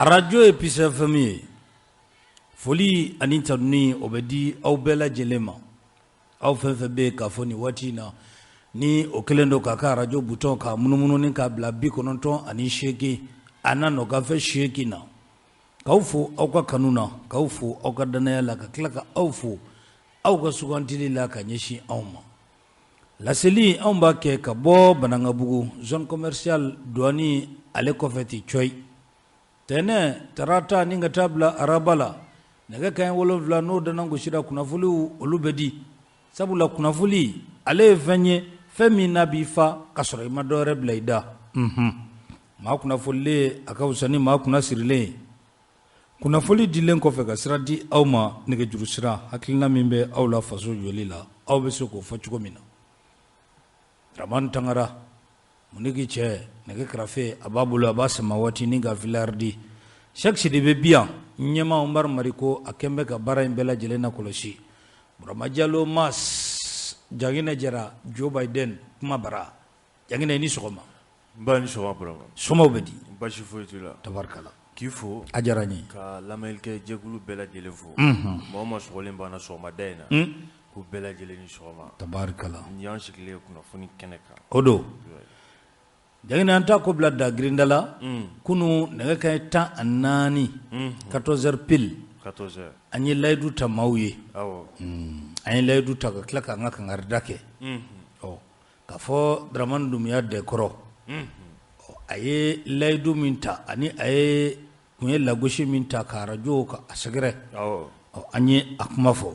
Arajo ye Peace FM ye foli ani tanuni o bɛ di aw bɛɛ lajɛlen ma aw fɛn fɛn bɛ yen k'a fɔ nin waati in na ni o kɛlen don k'a ka arajo bouton k'a munumunu ni k'a bila 98 a n'a nɔkanfɛ 8 na k'aw fo aw ka kanu na k'aw fo aw ka dannaya la ka tila ka aw fo aw ka sugantili la ka ɲɛsin anw ma laseli anw b'a kɛ ka bɔ Banankabugu zone commerciale douane ale kɔfɛ ten cɔyi tɛnɛn tarata ni ka taa bila araba la nɛgɛ kanɲɛ 7 n'o dana gosira kunnafoniw olu bɛ di sabula kunnafoni ale ye fɛn ye fɛn min n'a b'i fa ka sɔrɔ i ma dɔwɛrɛ bila i da maa kunnafonilen a ka fisa ni maa kunnasirilen ye kunnafoni dilen kɔfɛ ka sira di aw ma nɛgɛjuru sira hakilina min bɛ aw la faso jɔli la aw bɛ se k'o fɔ cogo min na Dramani Tangara Muniki cɛ nɛgɛ karafe a b'a bolo a b'a sama waati ni ka filari di Sɛki Sidibe bi yan ɲɛmaa Umaru Mariko a kɛn bɛ ka baara in bɛɛ lajɛlen na kɔlɔsi Burama Jalo Mas Jaginɛ Jara Joe Biden kuma bara Jaginɛ i ni sɔgɔma Nba ni sɔgɔma Burama somaw bɛ di basi foyi t'u la tabarikala k'i fo a diyara n ye ka lamɛnnikɛ jɛkulu bɛɛ lajɛlen fo maa o maa sɔgɔlen b'an na sɔgɔmada in na k'u bɛɛ lajɛlen ni sɔgɔma tabarikala nin y'an sigilen ye kunnafoni kɛnɛ kan o don Jaginɛ an t'a ko bila da girinda la kunun nɛgɛ kanɲɛ 14 14 heures pile an ye layidu ta maaw ye an ye layidu ta ka tila k'an ka kankarida kɛ ɔ k'a fɔ Dramani Dunbiya Dɛkɔrɔ a ye layidu min ta ani a ye kun ye lagosi min ta ka arajo ka a sɛgɛrɛ an ye a kuma fɔ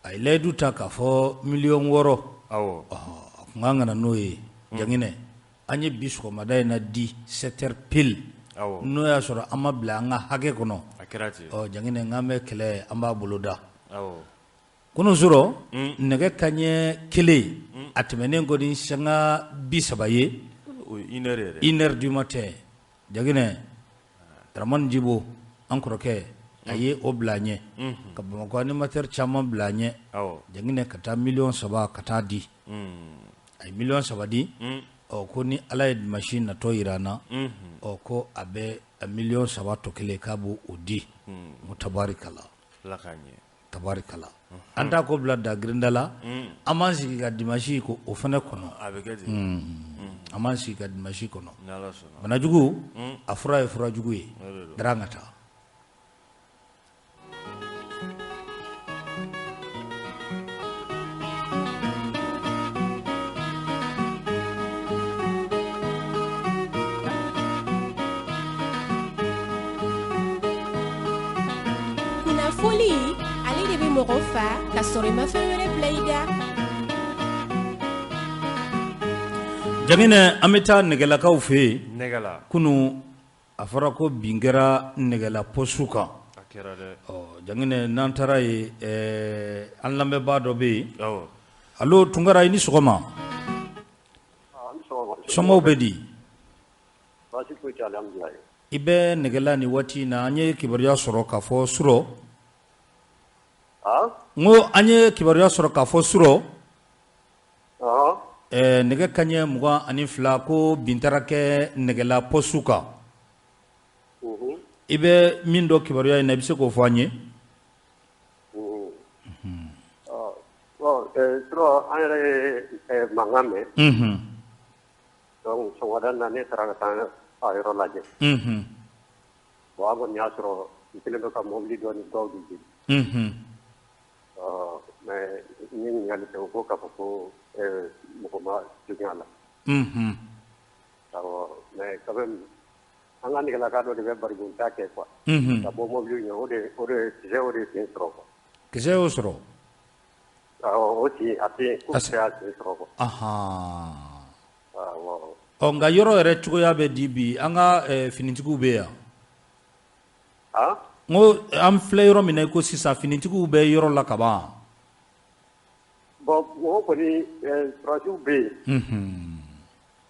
a ye layidu ta k'a fɔ miliyɔn 6 a kun kan ka na n'o ye Jaginɛ an ye bi sɔgɔmada in na di 7 heures pile n'o y'a sɔrɔ an ma bila an ka hakɛ kɔnɔ Jaginɛ n bɛ kɛlɛ an b'a boloda kunun surɔ nɛgɛ kanɲɛ 1 a tɛmɛnen kɔ ni sanga 30 ye une heure du matin Jaginɛ Dramani Jibo an kɔrɔkɛ a ye o bila a ɲɛ ka Bamakɔ animateur caman bila a ɲɛ Jaginɛ ka taa miliyɔn 3 ka taa di a ye miliyɔn 3 di ɔ ko ni Ala ye dimanche natɔ jira an na ɔ ko a bɛ miliyɔn 3 tɔ kelen k'a b'o di n ko tabarikala tabarikala an t'a ko bila da girinda la an b'an sigi ka dimanche ko o fana kɔnɔ an b'an sigi ka dimanche kɔnɔ banajugu a fura ye furajugu ye Dra an ka taa Kunnafoni ale de bɛ mɔgɔ fa ka sɔrɔ i ma fɛn wɛrɛ bila i da. Jaginɛ an bɛ taa nɛgɛlakaw fɛ yen kunun a fɔra ko bin kɛra nɛgɛla poste kan Jaginɛ n'an taara yen an lamɛnbaa dɔ bɛ yen allo Tunkara i ni sɔgɔma somaw bɛ di i bɛ nɛgɛla nin waati in na an ye kibaruya sɔrɔ k'a fɔ surɔ n ko an ye kibaruya sɔrɔ k'a fɔ surɔ nɛgɛ kanɲɛ 22 ko bin taara kɛ nɛgɛla poste kan i bɛ min dɔn kibaruya in na i bɛ se k'o fɔ an ye surɔ an yɛrɛ ye mankan mɛn donc sɔgɔmada na ne taara ka taa a yɔrɔ lajɛ bon an kɔni y'a sɔrɔ u kɛlen bɛ ka mobili dɔ ni dɔw de jeni mais n ye ɲininkali kɛ u ko k'a fɔ ko mɔgɔ ma jogin a la awɔ mais quand même an ka nɛgɛlaka dɔ de bɛ barigonta kɛ quoi ka bɔ mobili ɲɛ o de o de kisɛ o de sen sɔrɔ quoi kisɛ y'o sɔrɔ awɔ o sen a sen ko kisɛ y'a sen sɔrɔ quoi ɔ nka yɔrɔ yɛrɛ cogoya bɛ di bi an ka finitigiw bɛ yan n ko an filɛ yɔrɔ min na i ko sisan finitigiw bɛ yɔrɔ la kaban bon mɔgɔ kɔni sɔrɔdasiw bɛ yen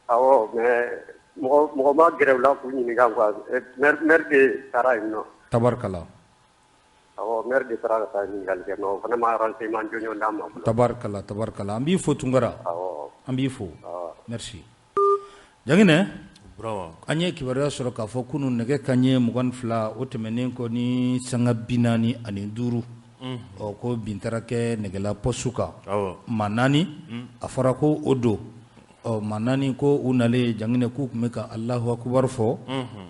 awɔ mais mɔgɔ ma gɛrɛ u la k'u ɲininka quoi maire de taara yen nɔ tabarikala awɔ maire de taara ka taa ɲininkali kɛ mais o fana ma renseignement jɔnjɔn d'an ma fɔlɔ tabarikala tabarikala an b'i fo Tunkara an b'i fo merci Jaginɛ An ye kibaruya sɔrɔ k'a fɔ kunun nɛgɛ kanɲɛ 22 o tɛmɛnen kɔ ni sanga 45, ɔ ko bin taara kɛ Nɛgɛla poste kan, maa 4 a fɔra ko o don, ɔ maa 4 ko u nalen Janginɛ k'u tun bɛ ka Alahu akibaru fɔ,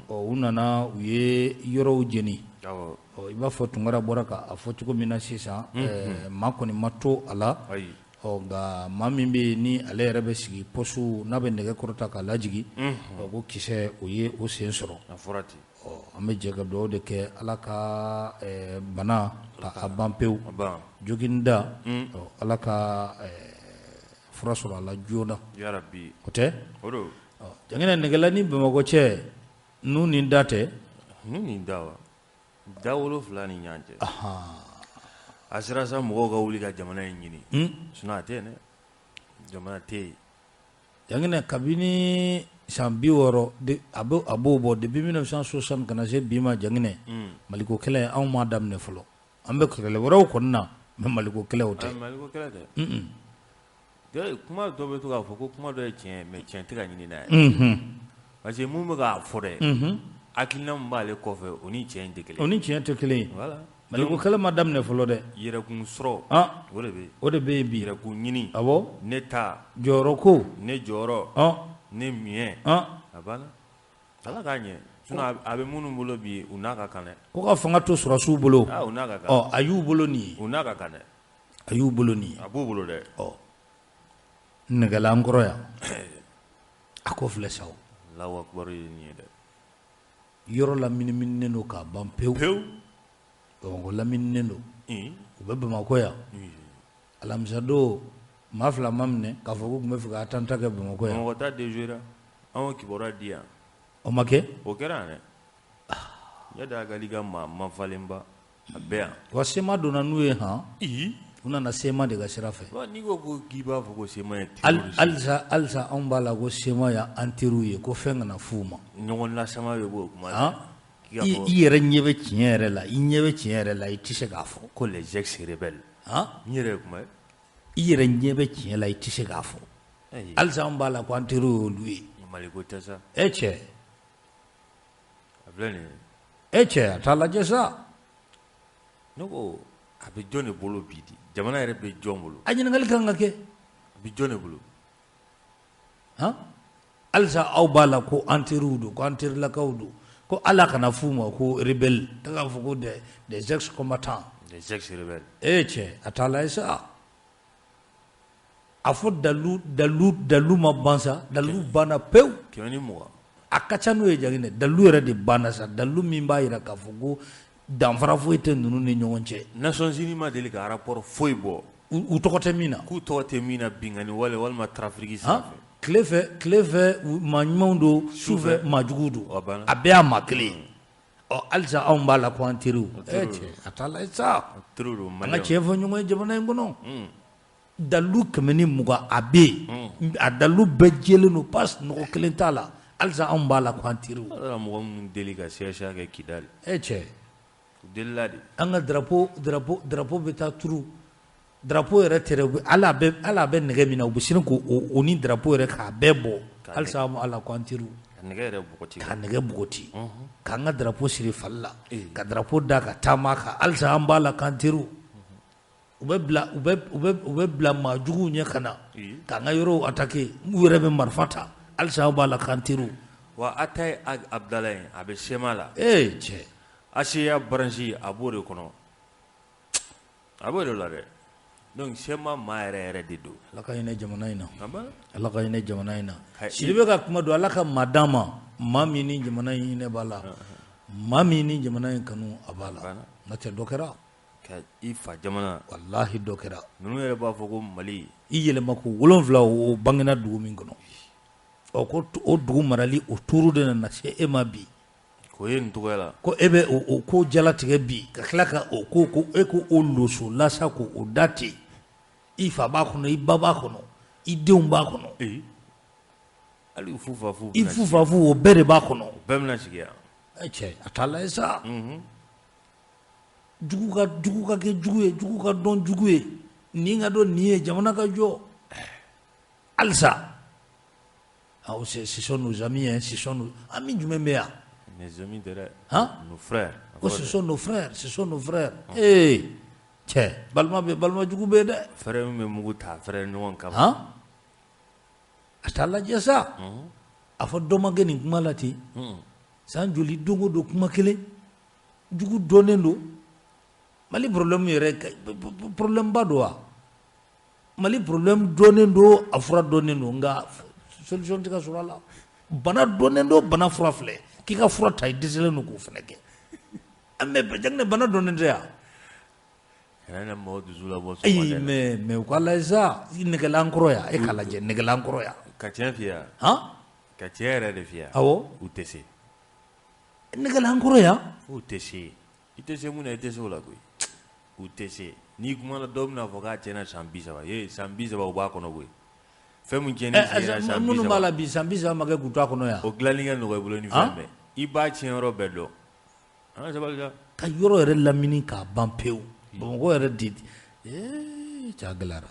ɔ u nana u ye yɔrɔw jeni, ɔ i b'a fɔ Tunkara bɔra k'a fɔ cogo min na sisan, maa kɔni ma to a la, ɔ nka maa min bɛ yen ni ale yɛrɛ bɛ sigi poste n'a bɛ nɛgɛ kɔrɔta k'a lajigin, ɔ ko kisɛ o ye o sen sɔrɔ, a fɔra ten, ɔ an bɛ jɛ ka dugawu de kɛ Ala ka bana k'a ban pewu, joginda ɔ Ala ka fura sɔrɔ a la joona, yarabi, o tɛ, o don, ɔ Janginɛ Nɛgɛla ni Bamakɔ cɛ nun ni da tɛ, nun ni da wa da 7 ni ɲɔgɔn cɛ, a sera sa mɔgɔw ka wuli ka jamana in ɲini, sinon a tɛ yen dɛ, jamana tɛ yen. Janginɛ kabini san 60 a b'o bɔ depuis 1960 ka na se bi ma Janginɛ, Maliko kɛlɛ anw m'a daminɛ fɔlɔ, an bɛ kɛlɛ wɛrɛw kɔni na mais Maliko kɛlɛ o tɛ, Maliko kɛlɛ tɛ, kuma dɔ bɛ to k'a fɔ ko kuma dɔ ye tiɲɛ ye mais tiɲɛ tɛ ka ɲini n'a ye, parce que mun bɛ k'a fɔ dɛ, hakilina min b'ale kɔfɛ o ni tiɲɛ in tɛ kelen ye, o ni tiɲɛ tɛ kelen ye, voilà, Maliko kɛlɛ ma daminɛ fɔlɔ dɛ, yɛrɛkun sɔrɔ o de bɛ yen, o de bɛ yen bi, yɛrɛkun ɲini, awɔ, ne ta, jɔyɔrɔ ko, ne jɔyɔrɔ, ne miɲɛ, a banna, Ala k'a ɲɛ sinon a bɛ minnu bolo bi u n'a ka kan dɛ, ko ka fanga to sɔrɔdasiw bolo, u n'a ka kan, ɔ a y'u bolo nin ye, u n'a ka kan dɛ, a y'u bolo nin ye, a b'u bolo dɛ, ɔ Nɛgɛla an kɔrɔ yan a ko filɛ sa o, Alahu akibaru ye nin ye dɛ, yɔrɔ laminiminen don k'a ban pewu pewu, Bamakɔ lamininen don, u bɛ Bamakɔ yan, alamisadon maa 2 ma minɛ k'a fɔ k'u tun bɛ fɛ ka attentat kɛ Bamakɔ yan, Bamakɔ ta déjouera an y'o kibaruya di yan, o ma kɛ, o kɛra yan dɛ, Iyad Ag Ghali ka maa mafalenba a bɛ yan, wa CMA donna n'u ye han, u nana CMA de ka sira fɛ, n'i ko k'i b'a fɔ ko CMA ye terroriste halisa anw b'a la ko CMA y'an teriw ye ko fɛn kana f'u ma, ɲɔgɔn lasama bɛ bɔ o kuma la, i yɛrɛ ɲɛ bɛ tiɲɛ yɛrɛ la, i ɲɛ bɛ tiɲɛ yɛrɛ la i tɛ se k'a fɔ ko les ex rebelles, n yɛrɛ ye kuma ye, i yɛrɛ ɲɛ bɛ tiɲɛ la i tɛ se k'a fɔ, halisa anw b'a la ko an teriw y'olu ye, Maliko tɛ sa, e cɛ, a filɛ nin ye, e cɛ a t'a lajɛ sa, ne ko a bɛ jɔn de bolo bi di jamana yɛrɛ bɛ jɔn bolo, a ɲininkali kan ka kɛ, a bɛ jɔn de bolo, halisa aw b'a la ko an teriw don ko an terilakaw don ko Ala kana f'u ma ko rebelle ta k'a fɔ ko des ex combattants, des ex rebelles, e cɛ a t'a lajɛ sa, a fɔ dalu ma ban sa, dalu banna pewu, 120, a ka ca n'o ye Janginɛ, dalu yɛrɛ de banna sa, dalu min b'a jira k'a fɔ ko danfara foyi tɛ ninnu ni ɲɔgɔn cɛ, Nations Unies ma deli ka rapport foyi bɔ, u tɔgɔ tɛ min na, k'u tɔgɔ tɛ min na binkanni wale walima trafic sanfɛ, tile fɛ maa ɲumanw don, su fɛ maa juguw don, a bɛɛ y'a maa kelen ye, ɔ halisa anw b'a la ko an teriw, e cɛ a t'a lajɛ sa, an ka tiɲɛ fɔ ɲɔgɔn ye jamana in kɔnɔ, dalu 120 a bɛ yen, a dalu bɛɛ jɛlen don pas nɔgɔ kelen t'a la, halisa anw b'a la ko an teriw, mɔgɔ minnu deli ka CSA kɛ Kidali, e cɛ, delila de, an ka drapeau bɛ taa turu, drapeau yɛrɛ tɛ ala bɛ nɛgɛ min na u bɛ sin k'o ni drapeau yɛrɛ k'a bɛɛ bɔ, halisa an la ko an teriw, ka nɛgɛ yɛrɛ bɔgɔti, ka nɛgɛ bɔgɔti, k'an ka drapeau siri fali la, ka drapeau da ka taama kan, halisa an b'a la k'an teriw, u bɛ bila maa juguw ɲɛ ka na k'an ka yɔrɔw attaquer, u yɛrɛ bɛ marifa ta, halisa an b'a la k'an teriw, wa Atayi Ag Abdalaye a bɛ CMA la, ee cɛ, ACA branche a b'o de kɔnɔ, a b'o de la dɛ, donc CMA maa yɛrɛ yɛrɛ de don, Ala ka hinɛ jamana in na, Ala ka hinɛ jamana in na, Sidibe ka kuma don, Ala ka maa d'an ma maa min ni jamana in hinɛ b'a la, maa min ni jamana in kanu a b'a la, n'o tɛ dɔ kɛra, ka i fa jamana, walahi dɔ kɛra, ninnu yɛrɛ b'a fɔ ko Mali, i yɛlɛma ko 7 o bangena dugu min kɔnɔ, ɔ ko o dugu marali o tuuru de nana se e ma bi, k'o ye nin cogoya la, ko e bɛ o ko jalatigɛ bi ka tila ka o ko ko e ko o loso lasa ko o da ten, i fa b'a kɔnɔ, i ba b'a kɔnɔ, i denw b'a kɔnɔ, hali i fufafu, i fufafu o bɛɛ de b'a kɔnɔ, o bɛɛ bɛna sigi yan, e cɛ a t'a lajɛ sa, jugu ka kɛ jugu ye, jugu ka dɔn jugu ye, nin ka dɔn nin ye, jamana ka jɔ halisa. Ce sont nos amis, hein, ce sont nos amis jumɛn bɛ yan? Mes amis tɛ dɛ. Han? Nos frères. Ko ce sont nos frères, ce sont nos frères. Ee cɛ, balima bɛ, balima jugu bɛ dɛ. Frère min bɛ mugu ta frère ɲɔgɔn kama. Han? A t'a lajɛ sa. A fɔ dɔ ma kɛ nin kuma la ten. San joli don o don kuma kelen. Jugu dɔnnen don. Mali problème yɛrɛ problème ba don wa? Mali problème dɔnnen don, a fura dɔnnen don, nka solution tɛ ka sɔrɔ a la. Bana dɔnnen don, bana fura filɛ. K'i ka fura ta, i dɛsɛlen don k'o fana kɛ. Mais Jaginɛ, bana dɔnnen tɛ yan. Kana na mɔgɔ dusu labɔ. Ayi, mais u k'a lajɛ sa, nɛgɛlan kɔrɔ yan, e k'a lajɛ nɛgɛlan kɔrɔ yan. Ka tiɲɛ f'i ye. Han? Ka tiɲɛ yɛrɛ de f'i ye. Awɔ. U tɛ se. Nɛgɛlan kɔrɔ yan. U tɛ se. I tɛ se mun na, i tɛ se o la koyi. U tɛ se. N'i kumana dɔw bɛna fɔ k'a tiɲɛna san 30. Ee, san 30 u b'a kɔnɔ koyi. Fɛn min tiɲɛni sigira san 30. Minnu b'a la bi, san 30 ma kɛ k'u to a kɔnɔ yan. O dilanni ka nɔgɔ i bolo ni fɛn bɛɛ. I b'a tiɲɛ yɔrɔ bɛɛ dɔn. An ka sabali sa. Ka yɔrɔ yɛrɛ lamini k'a ban pewu. Bamakɔ yɛrɛ de ee cɛ, a gɛlɛyara.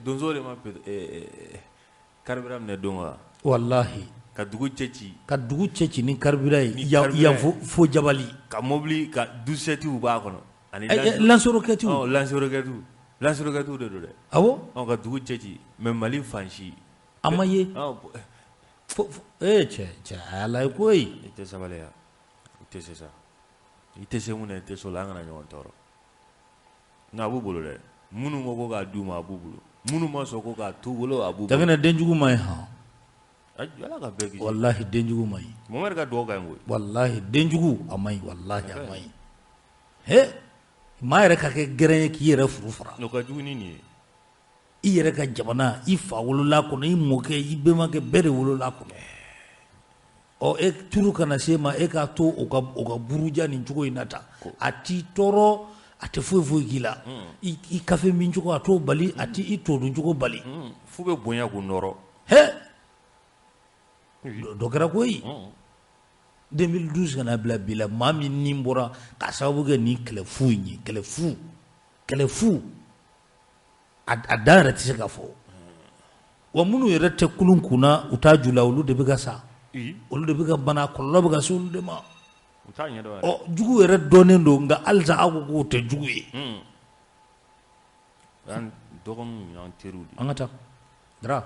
Donso de ma carburant minɛ don wa? Walahi. Ka dugu cɛ ci. Ka dugu cɛ ci ni carburant ye. Yan fo Jabali. Ka mobili ka 17 b'a kɔnɔ. Ani lance-roquette. Lance-roquette. Lance-roquette de don dɛ. Awɔ. Ka dugu cɛ ci mais Mali fan si. A ma ye. Ee cɛ, a y'a lajɛ koyi. I tɛ sabali ya. I tɛ se sa. I tɛ se mun na, i tɛ se o la, an kana ɲɔgɔn tɔɔrɔ. Nka a b'u bolo dɛ. Minnu ko k'a d'u ma, a b'u bolo. Minnu ma sɔn ko k'a t'u bolo, a b'u bolo. Jaginɛ, denjugu ma ɲi han. Ala ka bɛɛ kisi. Walahi denjugu ma ɲi. Mohamɛdi ka dugawu ka ɲi koyi. Walahi denjugu a ma ɲi, walahi a ma ɲi. He, maa yɛrɛ ka kɛ gɛrɛn ye k'i yɛrɛ furu fara. O ka jugu ni nin ye. I yɛrɛ ka jamana, i fa wolola kɔnɔ, i mɔkɛ, i bɛnbakɛ bɛɛ de wolola kɔnɔ. Ɔ, e turu kana se ma, e k'a to o ka buruja nin cogo in na tan. A t'i tɔɔrɔ, a tɛ foyi foyi k'i la. I kafe min cogo a t'o bali, a t'i i to dun cogo bali. F'u bɛ bonya k'u nɔrɔ. He, dɔ kɛra koyi. 2012 kana bila bi la, maa min nin bɔra k'a sababu kɛ nin kɛlɛ fu in ye, kɛlɛ fu, kɛlɛ fu. A dan yɛrɛ tɛ se ka fɔ. Wa minnu yɛrɛ tɛ kulun kunna, u t'a ju la, olu de bɛ ka sa. Olu de bɛ ka bana, kɔlɔlɔ bɛ ka se olu de ma. Ɔ, jugu yɛrɛ dɔnnen don, nka halisa aw ko k'o tɛ jugu ye. An dɔgɔninw y'an teriw de. An ka taa. Dara.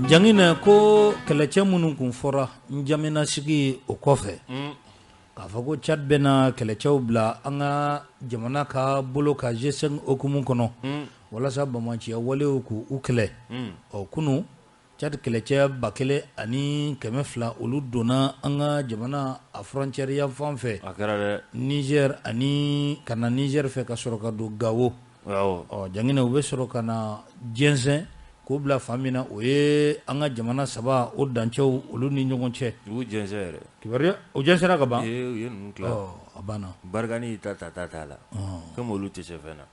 Jaginɛ, ko kɛlɛcɛ minnu kun fɔra N'Djamena sigi o kɔfɛ, k'a fɔ ko Tchad bɛna kɛlɛcɛw bila an ka jamana ka bolo ka G5 hukumu kɔnɔ walasa bamaciya walew k'u kɛlɛ. Ɔ, kunun Tchad kɛlɛcɛ 1200 olu donna an ka jamana a frontière yan fan fɛ. A kɛra dɛ. Niger ani ka na Niger fɛ ka sɔrɔ ka don Gawo. Ɔ, Jaginɛ, u bɛ sɔrɔ ka na jɛnsɛn k'o bila fan min na, o ye an ka jamana saba o dancɛw olu ni ɲɔgɔn cɛ. U jɛnsɛn yɛrɛ. Kibaruya o jɛnsɛnna ka ban. Ee, u ye ninnu tila. Ɔ, a banna. Barikani y'i ta ta ta la. Komi olu tɛ se fɛn na.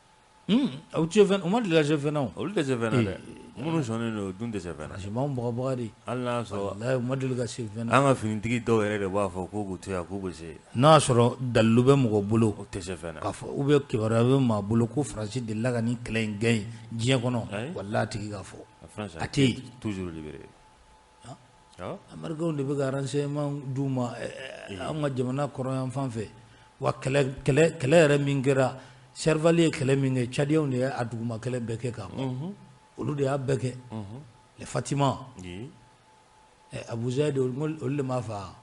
Aw tɛ se fɛn, u ma deli ka se fɛn na o. Olu tɛ se fɛn na dɛ. Minnu sɔnnen don, o dun tɛ se fɛn na. Parce que b'anw bagabaga de. Hali n'a sɔrɔ. Walahi, u ma deli ka se fɛn na. An ka finitigi dɔw yɛrɛ de b'a fɔ k'u to yan k'u bɛ se. N'a y'a sɔrɔ dalilu bɛ mɔgɔ bolo. O tɛ se fɛn na. K'a fɔ ou bien kibaruya bɛ maa bolo ko Faransi delila ka nin kɛlɛ in gɛn diɲɛ kɔnɔ. Walahi, a tigi k'a fɔ. A tɛ yen. Toujours libéré. Américains de bɛ ka renseignement d'u ma an ka jamana kɔrɔyan fan fɛ. Wa kɛlɛ yɛrɛ min kɛra, Serval ye kɛlɛ min kɛ, Tchadiens de y'a duguma kɛlɛ bɛɛ kɛ k'a ban. Olu de y'a bɛɛ kɛ. Les Fatima. Abu Zaid, olu de m'a fa.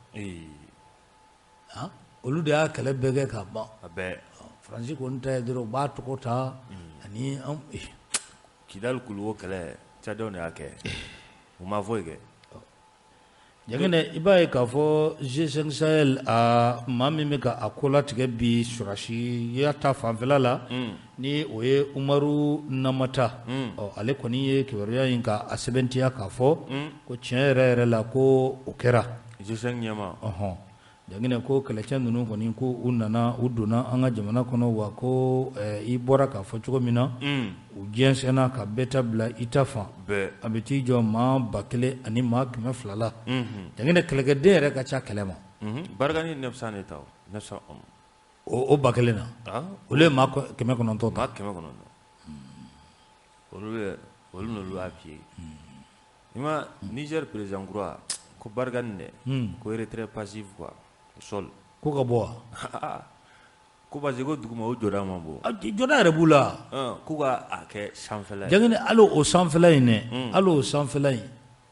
Olu de y'a kɛlɛ bɛɛ kɛ k'a ban. A bɛɛ. Faransi kɔni ta ye dɔrɔn u b'a tɔgɔ ta ani an. Kidali kuluwo kɛlɛ, Tchadiens de y'a kɛ. U ma foyi kɛ. Jaginɛ, i b'a ye k'a fɔ G5 Sahel, a maa min bɛ ka a ko latigɛ bi sɔrɔdasiya ta fanfɛla la, ni o ye Umaru Namata. Ɔ, ale kɔni ye kibaruya in ka a sɛbɛntiya k'a fɔ ko tiɲɛ yɛrɛ yɛrɛ la ko o kɛra. G5 ɲɛmaa. Ɔhɔn. Jaginɛ ko kɛlɛcɛ ninnu kɔni ko u nana u donna an ka jamana kɔnɔ wa ko i bɔra k'a fɔ cogo min na u jɛnsɛnna ka bɛɛ ta bila i ta fan a bɛ t'i jɔ maa 1200 la. Jaginɛ kɛlɛkɛden yɛrɛ ka ca kɛlɛ ma. Barkhane 900 de ta 900 o 1000 na olu ye maa 900 ta. Maa 900 olu olu n'olu y'a pied. I ma Niger président kura ko Barkhane dɛ ko retrait passif quoi sol. Ko ka bɔ wa? Ko parce que ko duguma o jɔda man bon. Jɔda yɛrɛ b'u la. K'u ka a kɛ sanfɛla ye. Jaginɛ hali o sanfɛla in dɛ, hali o sanfɛla in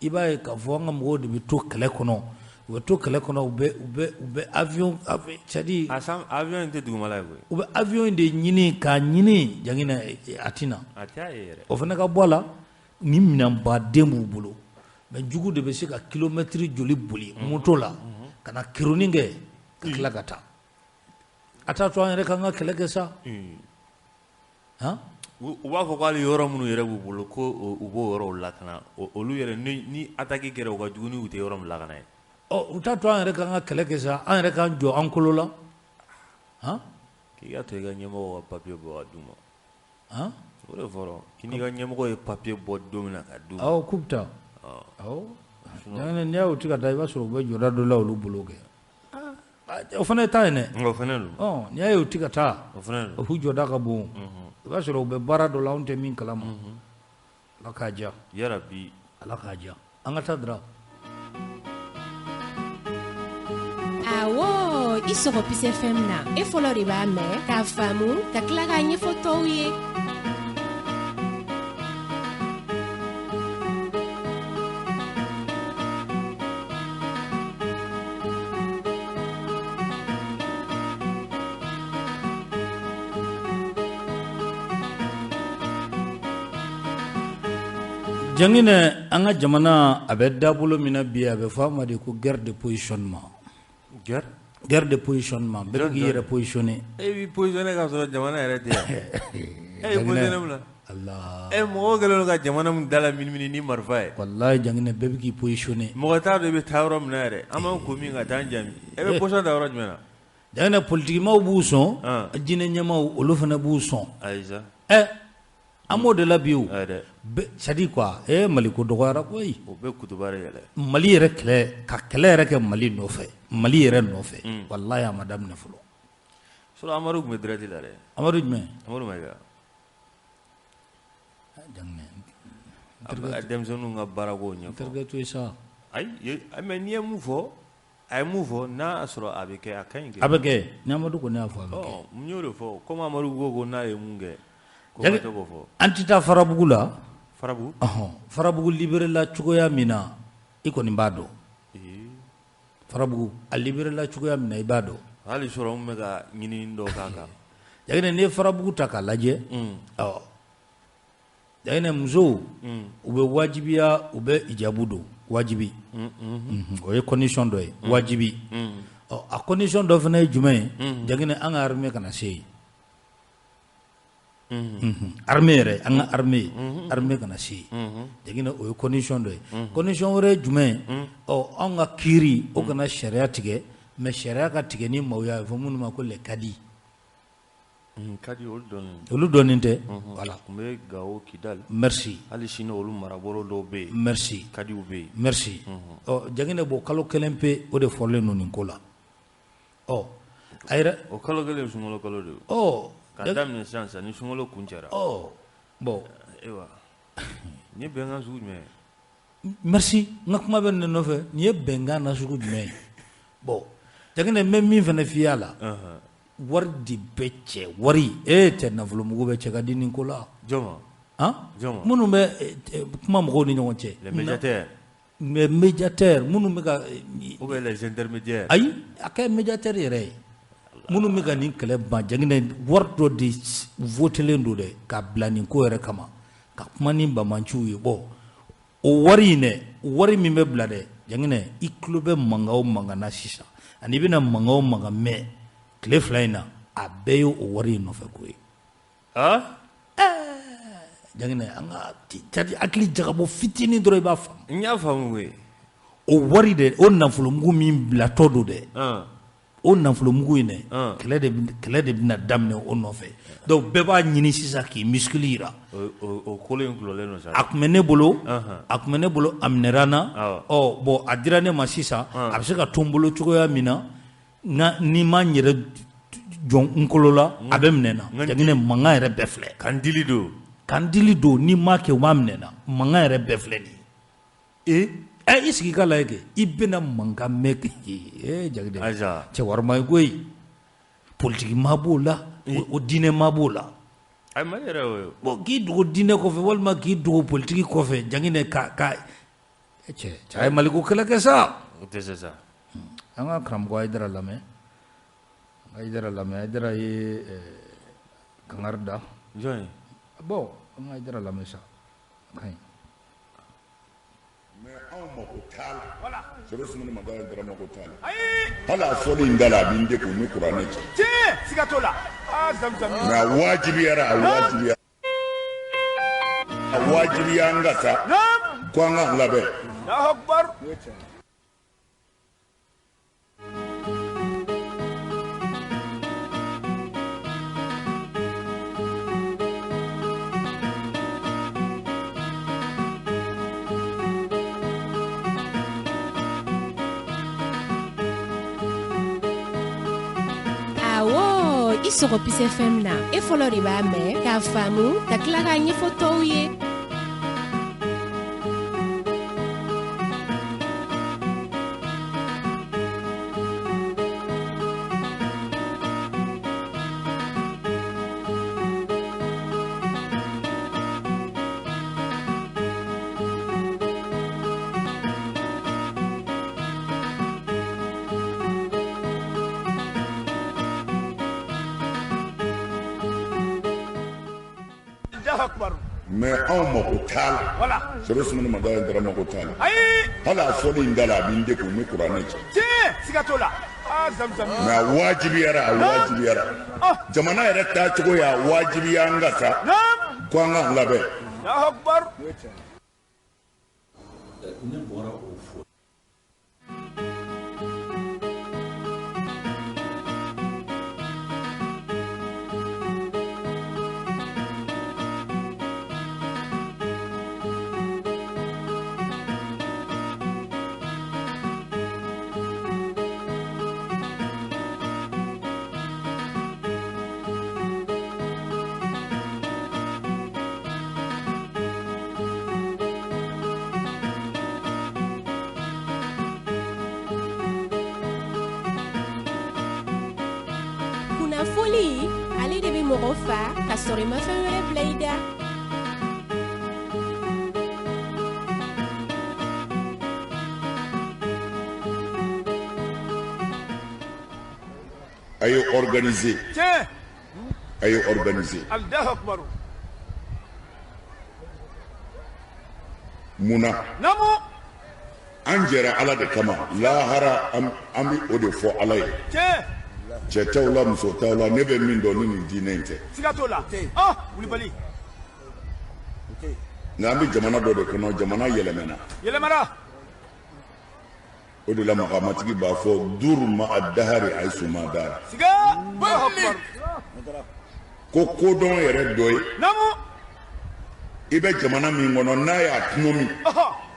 i b'a ye k'a fɔ an ka mɔgɔw de bɛ to kɛlɛ kɔnɔ. U bɛ to kɛlɛ kɔnɔ u bɛ avion c'est à dire. Avion in tɛ dugumala ye koyi. U bɛ avion in de ɲini k'a ɲini Jaginɛ a tɛ na. A t'a ye yɛrɛ. O fana ka bɔ a la ni minɛnbaden b'u bolo. Mais jugu de bɛ se ka kilomɛtiri joli boli moto la ka na kerunni kɛ ka tila ka taa. A t'a to an yɛrɛ k'an ka kɛlɛ kɛ sa. Han? U b'a fɔ ko hali yɔrɔ minnu yɛrɛ b'u bolo ko u b'o yɔrɔw lakana olu yɛrɛ ni attaque kɛra u ka jugu ni u tɛ yɔrɔ min lakana ye. Ɔ u t'a to an yɛrɛ k'an ka kɛlɛ kɛ sa, an yɛrɛ k'an jɔ an kolo la. Han? K'i ka to i ka ɲɛmɔgɔw ka papier bɔ ka d'u ma. Han? O de fɔra k'i n'i ka ɲɛmɔgɔ ye papier bɔ don min na ka d'u ma. Awɔ k'u bɛ taa. Awɔ. N'i y'a ye u tɛ ka taa i b'a sɔrɔ u bɛ jɔda dɔ la olu bolo kɛ. O fana ye taa yen dɛ. O fana don. Ɔ n'i y'a ye u tɛ ka taa. O fana don. U jɔda ka bon. I b'a sɔrɔ u bɛ baara dɔ la anw tɛ min kalama. Ala k'a diya. Yarabi. Ala k'a diya. An ka taa Dra. Awɔ i sɔgɔ Peace FM na e fɔlɔ de b'a mɛn k'a faamu ka tila k'a ɲɛfɔ tɔw ye. Jaginɛ an ka jamana a bɛ dabolo min na bi a bɛ fɔ a ma de ko guerre de positionnement. Guerre de positionnement bɛɛ k'i yɛrɛ positionner. E b'i positionner k'a sɔrɔ jamana yɛrɛ tɛ yan. E b'i positionner mun na? Allah. E mɔgɔw kɛlen don ka jamana min dala minimini ni marifa ye. Walahi Jaginɛ bɛɛ bɛ k'i positionner. Mɔgɔ t'a dɔn i bɛ taa yɔrɔ min na yɛrɛ. An b'an ko min ka taa an jaabi. E bɛ position ta yɔrɔ jumɛn na? Jaginɛ politikimaw b'u sɔn. Jinɛ ɲɛmaaw olu fana b'u sɔn. Ayi sa. An b'o de la bi o. C'est à dire quoi Mali ko dɔgɔyara koyi. O bɛ kutuba de yɛlɛ. Mali yɛrɛ kɛlɛ ka kɛlɛ yɛrɛ kɛ Mali nɔfɛ Mali yɛrɛ nɔfɛ walahi a ma daminɛ fɔlɔ. Fɔlɔ Amadu tun bɛ direct la dɛ. Amadu jumɛn? Amadu Mayiga. Jaginɛ. A bɛ ka denmisɛnninw ka baarako ɲɛfɔ. N terikɛ to yen sa. Ayi mais n'i ye mun fɔ a ye mun fɔ n'a y'a sɔrɔ a bɛ kɛ a ka ɲi kɛ. A bɛ kɛ ni Amadu kɔni y'a fɔ a bɛ kɛ. N y'o de fɔ komi Amadu ko n'a ye mun kɛ. An tɛ taa Farabugu la. Farabugu? Farabugu libéré la cogoya min na i kɔni b'a dɔn. Farabugu a libéré la cogoya min na i b'a dɔn. Hali sɔrɔ n bɛ ka ɲinini dɔ k'a kan. Jaginɛ n'i ye Farabugu ta k'a lajɛ. Ɔ Jaginɛ musow u bɛ wajibiya u bɛ hijabu don wajibi. O ye condition dɔ ye wajibi. Ɔ a condition dɔ fana ye jumɛn ye? Jaginɛ an ka armée kana se yen. Armée yɛrɛ an ka armée armée kana se yen. Jaginɛ o ye condition dɔ ye. Condition wɛrɛ ye jumɛn ye? Ɔ anw ka kiiri o kana sariya tigɛ mais sariya ka tigɛ ni maaw ye a bɛ fɔ minnu ma ko les cadis. Kadi olu dɔnnen. Olu dɔnnen tɛ. Voilà. Tun bɛ Gawo Kidali. Merci. Hali sini olu marabolo dɔw bɛ yen. Merci. Kadiw bɛ yen. Merci. Ɔ Jaginɛ bon kalo kelen pe o de fɔlen don nin ko la. Ɔ a yɛrɛ. O kalo kelen ye sunkalo kalo de ye. Ɔ. Ka daminɛ sisan sisan ni sunkalo kuncɛra. Ɔ bon. Ayiwa nin ye bɛnkan sugu jumɛn ye? Merci n ka kuma bɛ nin de nɔfɛ nin ye bɛnkan na sugu jumɛn ye? Bon Jaginɛ n bɛ min fana f'i ye a la. Wari de bɛ cɛ wari cɛ nafolomugu bɛ cɛ ka di nin ko la. Jɔn ma? Han? Jɔn ma? Minnu bɛ kuma mɔgɔw ni ɲɔgɔn cɛ. Les médiateurs. Les médiateurs minnu bɛ ka. Ou bien les intermédiaires. Ayi a kɛ médiateur yɛrɛ ye. Minnu bɛ ka nin kɛlɛ ban Jaginɛ wari dɔ de votelen don dɛ ka bila nin ko yɛrɛ kama ka kuma ni banbaanciw ye bon o wari in dɛ wari min bɛ bila dɛ Jaginɛ i tulo bɛ mankan o mankan na sisan ani i bɛna mankan o mankan mɛn tile fila in na a bɛɛ ye o wari in nɔfɛ ko ye. Jaginɛ an ka hakili jagabɔ fitinin dɔrɔn i b'a faamu. N y'a faamu koyi. O wari dɛ o nafolomugu min bilatɔ don dɛ. O nafolomugu in dɛ, kɛlɛ de bɛna daminɛ o nɔfɛ. Donc bɛɛ b'a ɲini sisan k'i muscle yira. O kolo in gulɔlen don sa. A tun bɛ ne bolo, a tun bɛ ne bolo, a minɛra n na. Ɔ bon, a dira ne ma sisan, a bɛ se ka to n bolo cogoya min na, nka ni ma n yɛrɛ jɔ n kolo la, a bɛ minɛ n na. Jaginɛ mankan yɛrɛ bɛɛ filɛ. Kan dili don. Kan dili don, ni ma kɛ u b'a minɛ n na. Mankan yɛrɛ bɛɛ filɛ nin ye. I sigi ka lajɛ kɛ, i bɛna mankan mɛn kɛ. Jaginɛ cɛ warima ye koyi. Politiki maa b'o la, o diinɛ maa b'o la. Bon, k'i dogo diinɛ kɔfɛ walima k'i dogo politiki kɔfɛ, Jaginɛ ka cɛ a ye Maliko kɛlɛ kɛ sa. O tɛ se sa. An ka karamɔgɔ Hayidara lamɛn. Hayidara lamɛn. Hayidara ye kangari da. Jɔn ye? Bon, an ka Hayidara lamɛn sa. A ka ɲi. Mais anw mako t'a la. Soro Sumuni Makan Hayidara mako t'a la. Hali a fɔli in da la, a bɛ n degun ni kuranɛ cɛ. Tiɲɛ, siga t'o la. Aa Zamzam. Mais a wajibiyara, a wajibiyara. A wajibiya an ka taa. Ko an k'an labɛn. Allahu Akbar. I sɔgɔ Peace FM na, e fɔlɔ de b'a mɛn k'a faamu ka tila k'a ɲɛfɔ tɔw ye. Mais anw mako t'a la. Soro Sumuni Makan Hayidara mako t'a la. Hali a fɔli in da la, a bɛ n degun ni kuranɛ cɛ. Tiɲɛ, siga t'o la. Aa Zamzam. Mais a wajibiyara, a wajibiyara. Jamana yɛrɛ taacogo y'a wajibiya an ka taa. Ko an k'an labɛn. Allahu Akbar. Ne bɔra o fɔ. Kunnafoni, ale de bɛ mɔgɔ fa ka sɔrɔ i ma fɛn wɛrɛ bila i da. A ye organiser. Tiɲɛ. A ye organiser. Allahu Akbar. Munna? Naamu. An jɛra Ala de kama. Lahara an bɛ o de fɔ Ala ye. Tiɲɛ. Cɛ t'aw la, muso t'aw la, ne bɛ min dɔn ni nin diinɛ in tɛ. Siga t'o la. Wulibali. Nka an bɛ jamana dɔ de kɔnɔ, jamana yɛlɛmɛna. Yɛlɛmana. O de la makamatigi b'a fɔ duru ma a dahari a ye suma dara. Siga. Ko kodɔn yɛrɛ dɔ ye. Naamu. I bɛ jamana min kɔnɔ n'a y'a tuno min,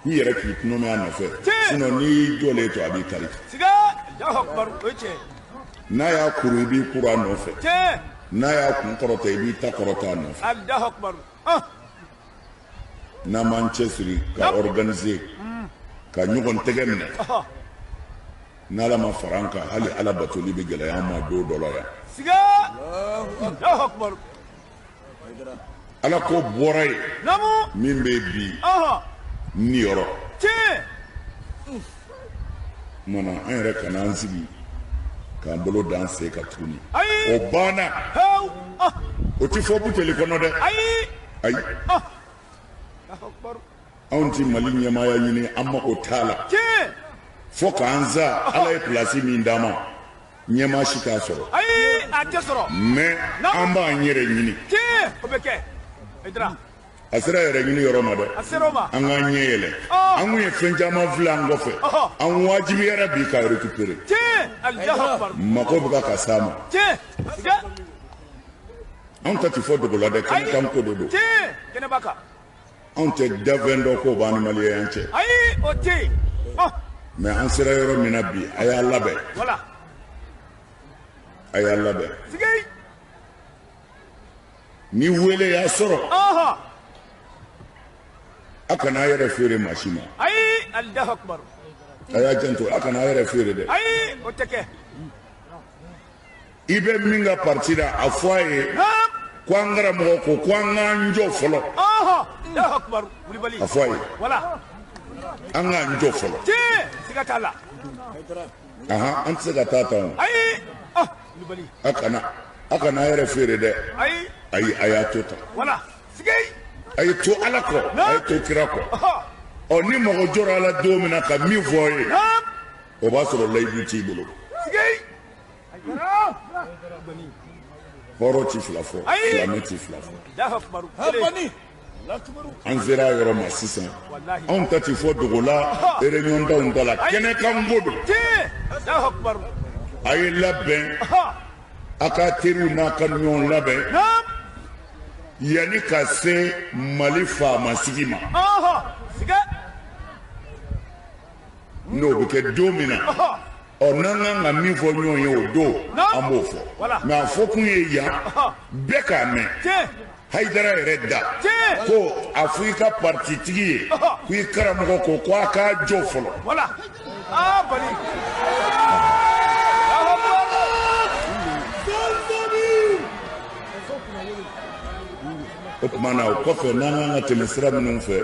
k'i yɛrɛ k'i tuno min a nɔfɛ. Sinon n'i y'i jɔlen to a b'i kari. Siga. Allahu Akbar, o ye tiɲɛ. N'a y'a kuru, i b'i kuru a nɔfɛ. Tiɲɛ. N'a y'a kun kɔrɔta, i b'i ta kɔrɔta a nɔfɛ. Allahu Akbar. N'an m'an cɛsiri ka organiser, ka ɲɔgɔn tɛgɛ minɛ, n'Ala ma fara an kan, hali Ala batoli bɛ gɛlɛya an ma don dɔ la yan. Siga. Allahu Akbar. Ala ko bɔra yen. Naamu. Min bɛ bi niyɔrɔ. Tiɲɛ. Kumana an yɛrɛ kana an sigi k'an bolo d'an sen kan tuguni. O banna. O ti fɔ buteli kɔnɔ dɛ. Ayi. Anw ti Mali ɲɛmaaya ɲini, an mako t'a la. Fo k'an sa, Ala ye pilasi min d'an ma, ɲɛmaa si t'a sɔrɔ. Ayi, a tɛ sɔrɔ. Mais an b'an yɛrɛ ɲini. O bɛ kɛ. A sera yɛrɛ ɲini yɔrɔ ma dɛ. A sera o ma. An k'an ɲɛ yɛlɛ. An kun ye fɛn caman filɛ an kɔfɛ. An wajibiyara bi ka récupérer. Mako bɛ ka s'a ma. Anw ta ti fɔ dogo la dɛ, kɛnɛkan ko de don. Anw tɛ dafɛn dɔ k'o b'an ni maliyɛnya cɛ. Mais an sera yɔrɔ min na bi, a y'a labɛn. A y'a labɛn. Ni wele y'a sɔrɔ, a kana a yɛrɛ feere maa si ma. A y'a janto, a kana a yɛrɛ feere dɛ. I bɛ min ka parti la, a fɔ a ye ko an karamɔgɔ ko ko an k'an jɔ fɔlɔ. A fɔ a ye an k'an jɔ fɔlɔ. Ahan, an tɛ se ka taa tan o. A kana a yɛrɛ feere dɛ. Ayi, a y'a to tan. A ye to Ala kɔ, a ye to kira kɔ. Ɔ, ni mɔgɔ jɔra a la don min na ka min fɔ aw ye, o b'a sɔrɔ layidu t'i bolo. Hɔrɔn ti fila fɔ, silamɛ ti fila fɔ. An sera a yɔrɔ ma sisan, anw ta ti fɔ dogo la, réunion daw ta la, kɛnɛkan ko don. A ye labɛn, a ka teriw n'a ka ɲɔgɔn labɛn yanni ka se Mali faamasigi ma. N'o bɛ kɛ don min na, ɔ, n'an kan ka min fɔ ɲɔgɔn ye o don, an b'o fɔ. Mais a fɔ kun ye yan bɛɛ k'a mɛn. Hayidara yɛrɛ da ko a fɔ i ka partitigi ye ko i karamɔgɔ ko ko a k'a jɔ fɔlɔ. O tuma na, o kɔfɛ, n'an kan ka tɛmɛ sira minnu fɛ,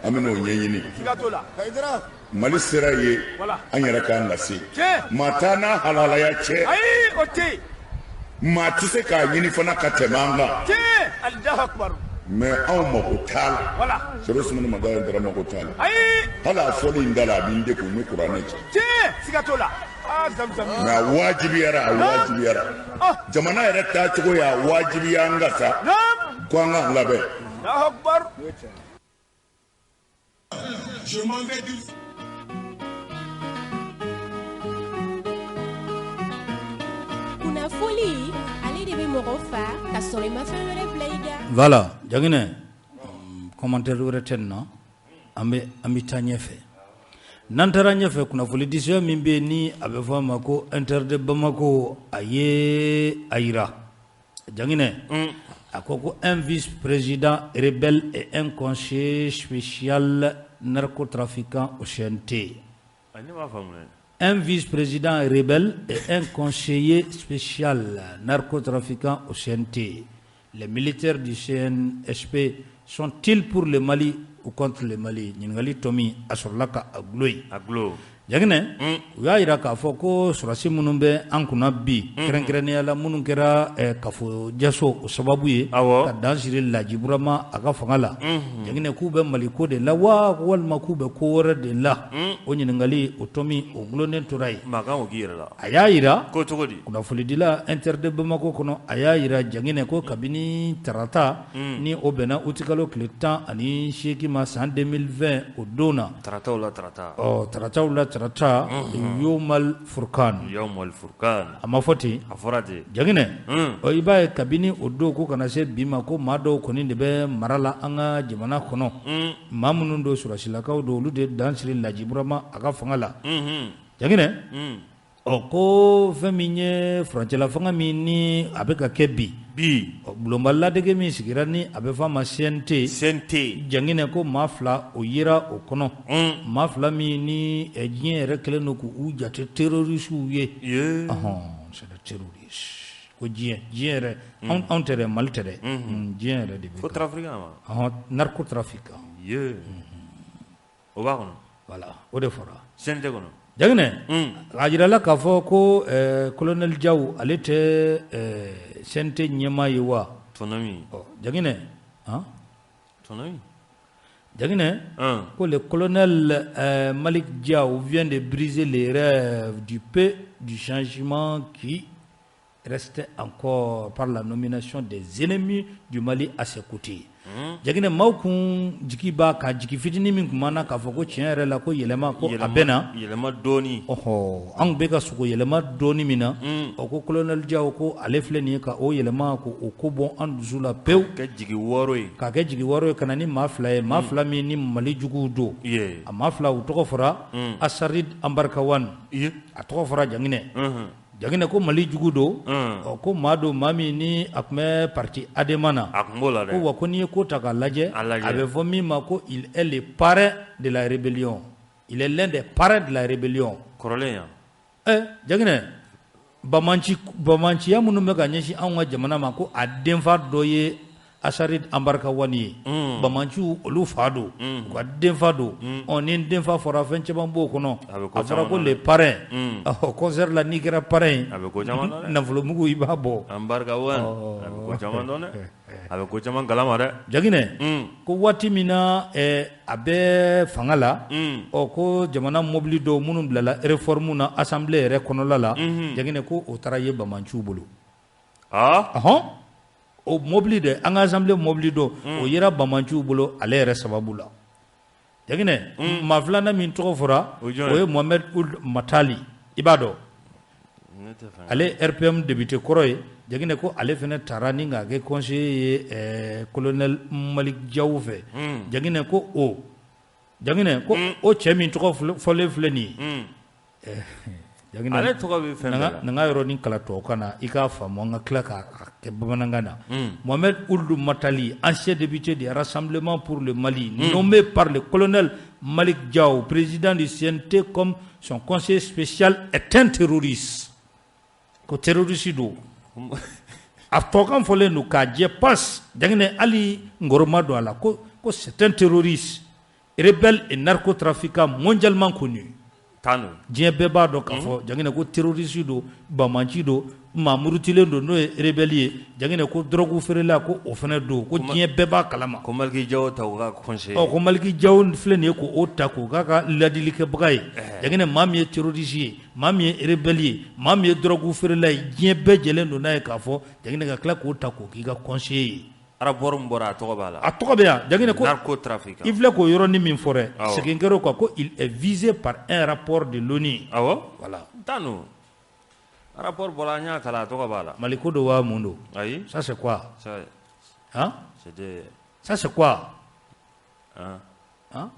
an bɛ n'o ɲɛɲini. Mali sera ye, an yɛrɛ k'an ka se. Maa t'a n'a halalaya cɛ, maa tɛ se k'a ɲini fana ka tɛmɛ an kan. Mais anw mako t'a la. Sero Sumani Madani Hayidara mako t'a la. Hali a fɔli in da la, a bɛ n degun ni kuranɛ cɛ. Mais a wajibiyara, a wajibiyara. Jamana yɛrɛ taacogo y'a wajibiya an ka sa ko an k'an labɛn. Je m'en vais du Kunnafoli, ale de bɛ mɔgɔ fa ka sɔrɔ i ma fɛn wɛrɛ bila i da. Voilà, Jaginɛ, commentaire wɛrɛ tɛ nin na. An bɛ taa ɲɛfɛ. N'an taara ɲɛfɛ, kunnafoni disɛbɛn min bɛ yen ni a bɛ fɔ a ma ko Inter de Bamako, a ye a yira, Jaginɛ, a ko ko un vice-président rebelle et un conseiller spécial narcotrafiquant au CNT. Ne m'a faamu dɛ. Un vice-président rebelle et un conseiller spécial narcotrafiquant au CNT. Les militaires du CNSP sont-ils pour le Mali ou contre le Mali? Ɲininkali tɔ min a sɔrɔla ka a gulo yen. A gulo. Jaginɛ, u y'a jira k'a fɔ ko sɔrɔdasi minnu bɛ an kunna bi, kɛrɛnkɛrɛnnenya la minnu kɛra kafo jaso o sababu ye ka dan siri Laji Burama a ka fanga la, Jaginɛ, k'u bɛ Mali ko de la wa walima k'u bɛ ko wɛrɛ de la? O ɲininkali o tɔ min o gulonnen tora yen. Maa kan k'o k'i yɛrɛ la. A y'a jira Ko cogo di? Kunnafonidila Inter de Bamako kɔnɔ, a y'a jira, Jaginɛ, ko kabini tarata ni o bɛnna utikalo tile 18 ma san 2020, o don na. Tarataw la tarata. Ɔ, tarataw la tarata, Yomal Furkan. Yawmal Furkan. A ma fɔ ten? A fɔra ten. Jaginɛ, ɔ, i b'a ye kabini o don ko kana se bi ma, ko maa dɔw kɔni de bɛ mara la an ka jamana kɔnɔ, maa minnu don sɔrɔsilakaw don, olu de dan siri Laji Burama a ka fanga la. Jaginɛ, ɔ, ko fɛn min ye furancɛla fanga min ni a bɛ ka kɛ bi, Bi. ɔ, bulonba ladege min sigira ni a bɛ fɔ a ma CNT, CNT. Jaginɛ, ko maa fila o yera o kɔnɔ, maa fila min ni diɲɛ yɛrɛ kɛlen don k'u jate terroristew ye. Ɔhɔn, c'est des terroristes, ko diɲɛ yɛrɛ, anw tɛ dɛ, Mali tɛ dɛ, diɲɛ yɛrɛ de bɛ. Fo trafiquant ma. Ɔhɔn, narcotrafiquant. Ye. O b'a kɔnɔ. Voilà, o de fɔra. CNT kɔnɔ. Jaginɛ, a jirala k'a fɔ ko colonel Diaw, ale tɛ CNT ɲɛmaa ye wa? Tɔnɔmi. Ɔ, Jaginɛ, han. Tɔnɔmi. Jaginɛ, ko le colonel Malick Diaw vient de briser les rêves du peu du changement qui restait encore par la nomination des ennemis du Mali à ses côtés. Jaginɛ, maaw kun jigi b'a ka jigi fitinin min tun b'an na k'a fɔ ko tiɲɛ yɛrɛ la, ko yɛlɛma ko a bɛ na. Yɛlɛma dɔɔni. Ɔhɔ, an bɛ ka sogo yɛlɛma dɔɔni min na, o ko colonel Diaw ko ale filɛ nin ye ka o yɛlɛma ko o ko bɔ an dusu la pewu. Kɛ jigi wɔɔrɔ ye. K'a kɛ jigi wɔɔrɔ ye, ka na ni maa fila ye, maa fila min ni Mali juguw don. A maa fila, u tɔgɔ fɔra Assarid Mbarka Wane. A tɔgɔ fɔra, Jaginɛ. Jaginɛ, ko Mali jugu don. Ɔ, ko maa don, maa min ni a tun bɛ parti ADEMA na. A tun b'o la dɛ. Ko wa ko n'i ye ko ta k'a lajɛ, A lajɛ. a bɛ fɔ min ma ko il est le parrain de la rébellion, il est l'un des parrains de la rébellion. Kɔrɔlen yan. Ɛ Jaginɛ, bamanci bamanciya minnu bɛ ka ɲɛsin anw ka jamana ma, ko a denfa dɔ ye Assarid Mbarka Wane ye. Bamanciw, olu fa don, u ka denfa don. Ɔ, ni denfa fɔra, fɛn caman b'o kɔnɔ. A bɛ ko A fɔra caman ko na le dɛ. parrain. Ɔhɔ, concert la, n'i kɛra parrain ye, A bɛ ko caman na dɛ. nafolomugu, i b'a bɔ. Mbarka Wane, a bɛ ko caman dɔn dɛ, a bɛ ko caman kalama dɛ. Jaginɛ, ko waati min na a bɛ fanga la, ɔ, ko jamana mobili dɔw minnu bilala réforme na assemblée yɛrɛ kɔnɔla la, Jaginɛ, ko o taara ye bamanciw bolo. Ɔhɔn, o mobili dɛ, an ka assemblée mobili dɔ, o yera bamanciw bolo ale yɛrɛ sababu la. Jaginɛ, maa filanan min tɔgɔ fɔra, O jɔn o ye? ye Mohamed Ould Matali, i b'a dɔn. Ne tɛ fɛn. Ale RPM député kɔrɔ ye. Jaginɛ, ko ale fana taara ni k'a kɛ conseiller ye colonel Malick Diaw fɛ. Jaginɛ, ko o Jaginɛ, ko o cɛ min tɔgɔ fɔlen filɛ nin ye, Jaginɛ, Ale tɔgɔ bɛ fɛn bɛɛ la. Na n ka yɔrɔnin kalan tubabukan na, i k'a faamu, an ka tila k'a kɛ bamanankan na. Mohamed Ould Matali, ancien député du Rassemblement pour le Mali, nommé par le colonel Malick Diaw, président du CNT, comme son conseiller spécial, est un terroriste. Ko terroriste don. A tɔkan fɔlen don k'a jɛ pas. Jaginɛ, hali ngɔrɔma don a la ko c'est un terroriste, rebelle et narcotrafiquant mondialement connu. Tan don. Diɲɛ bɛɛ b'a dɔn k'a fɔ, Jaginɛ, ko terroriste don, banbanci don, maa murutilen don, n'o ye rebelle ye. Jaginɛ, ko drogue feerela, ko o fana don, ko diɲɛ bɛɛ b'a kalama. Ko Malick Diaw ta o ka conseiller. Ɔ, ko Malick Diaw filɛ nin ye k'o ta k'o k'a ka ladilikɛbaga ye. Jaginɛ, maa min ye terroriste ye, maa min ye rebelle ye, maa min ye drogue feerela ye, diɲɛ bɛɛ jɛlen don n'a ye k'a fɔ, Jaginɛ, ka tila k'o ta k'o k'i ka conseiller ye. Rapport min bɔra, a tɔgɔ b'a la. A tɔgɔ bɛ yan, Jaginɛ, ko Narcotrafiquant. I filɛ k'o yɔrɔnin min fɔ dɛ, Awɔ. segin kɛra o kan, ko il est visé par un rapport de l'ONU. Awɔ. Voilà. Tan don, rapport bɔra, an y'a kalan, a tɔgɔ b'a la. Mali ko don wa, mun don? Ayi. Ça c'est quoi? Ça Hein? c'était Ça c'est quoi? Hein? Hein?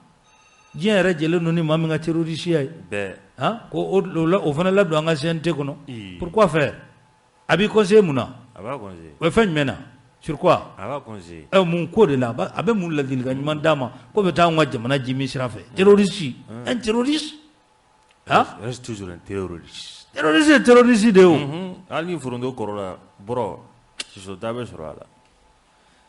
Diɲɛ yɛrɛ jɛlen don ni maa min ka terroriste ye. Bɛɛ. Hein? Ko o fana ladon an ka CNT kɔnɔ. Ii. Pourquoi faire? A b'i conseiller mun na? A b'a conseiller. O ye fɛn jumɛn na? Sur quoi? A b'a conseiller. Ɛ, mun ko de la? A bɛ mun ladilikan ɲuman d'a ma ko bɛ taa anw ka jamana ji min sira fɛ? Terroriste, un terroriste, hein? Reste toujours un terroriste. Terroriste ye terroriste de ye o. Hali ni foronto kɔrɔla bɔrɔ soso da bɛ sɔrɔ a la.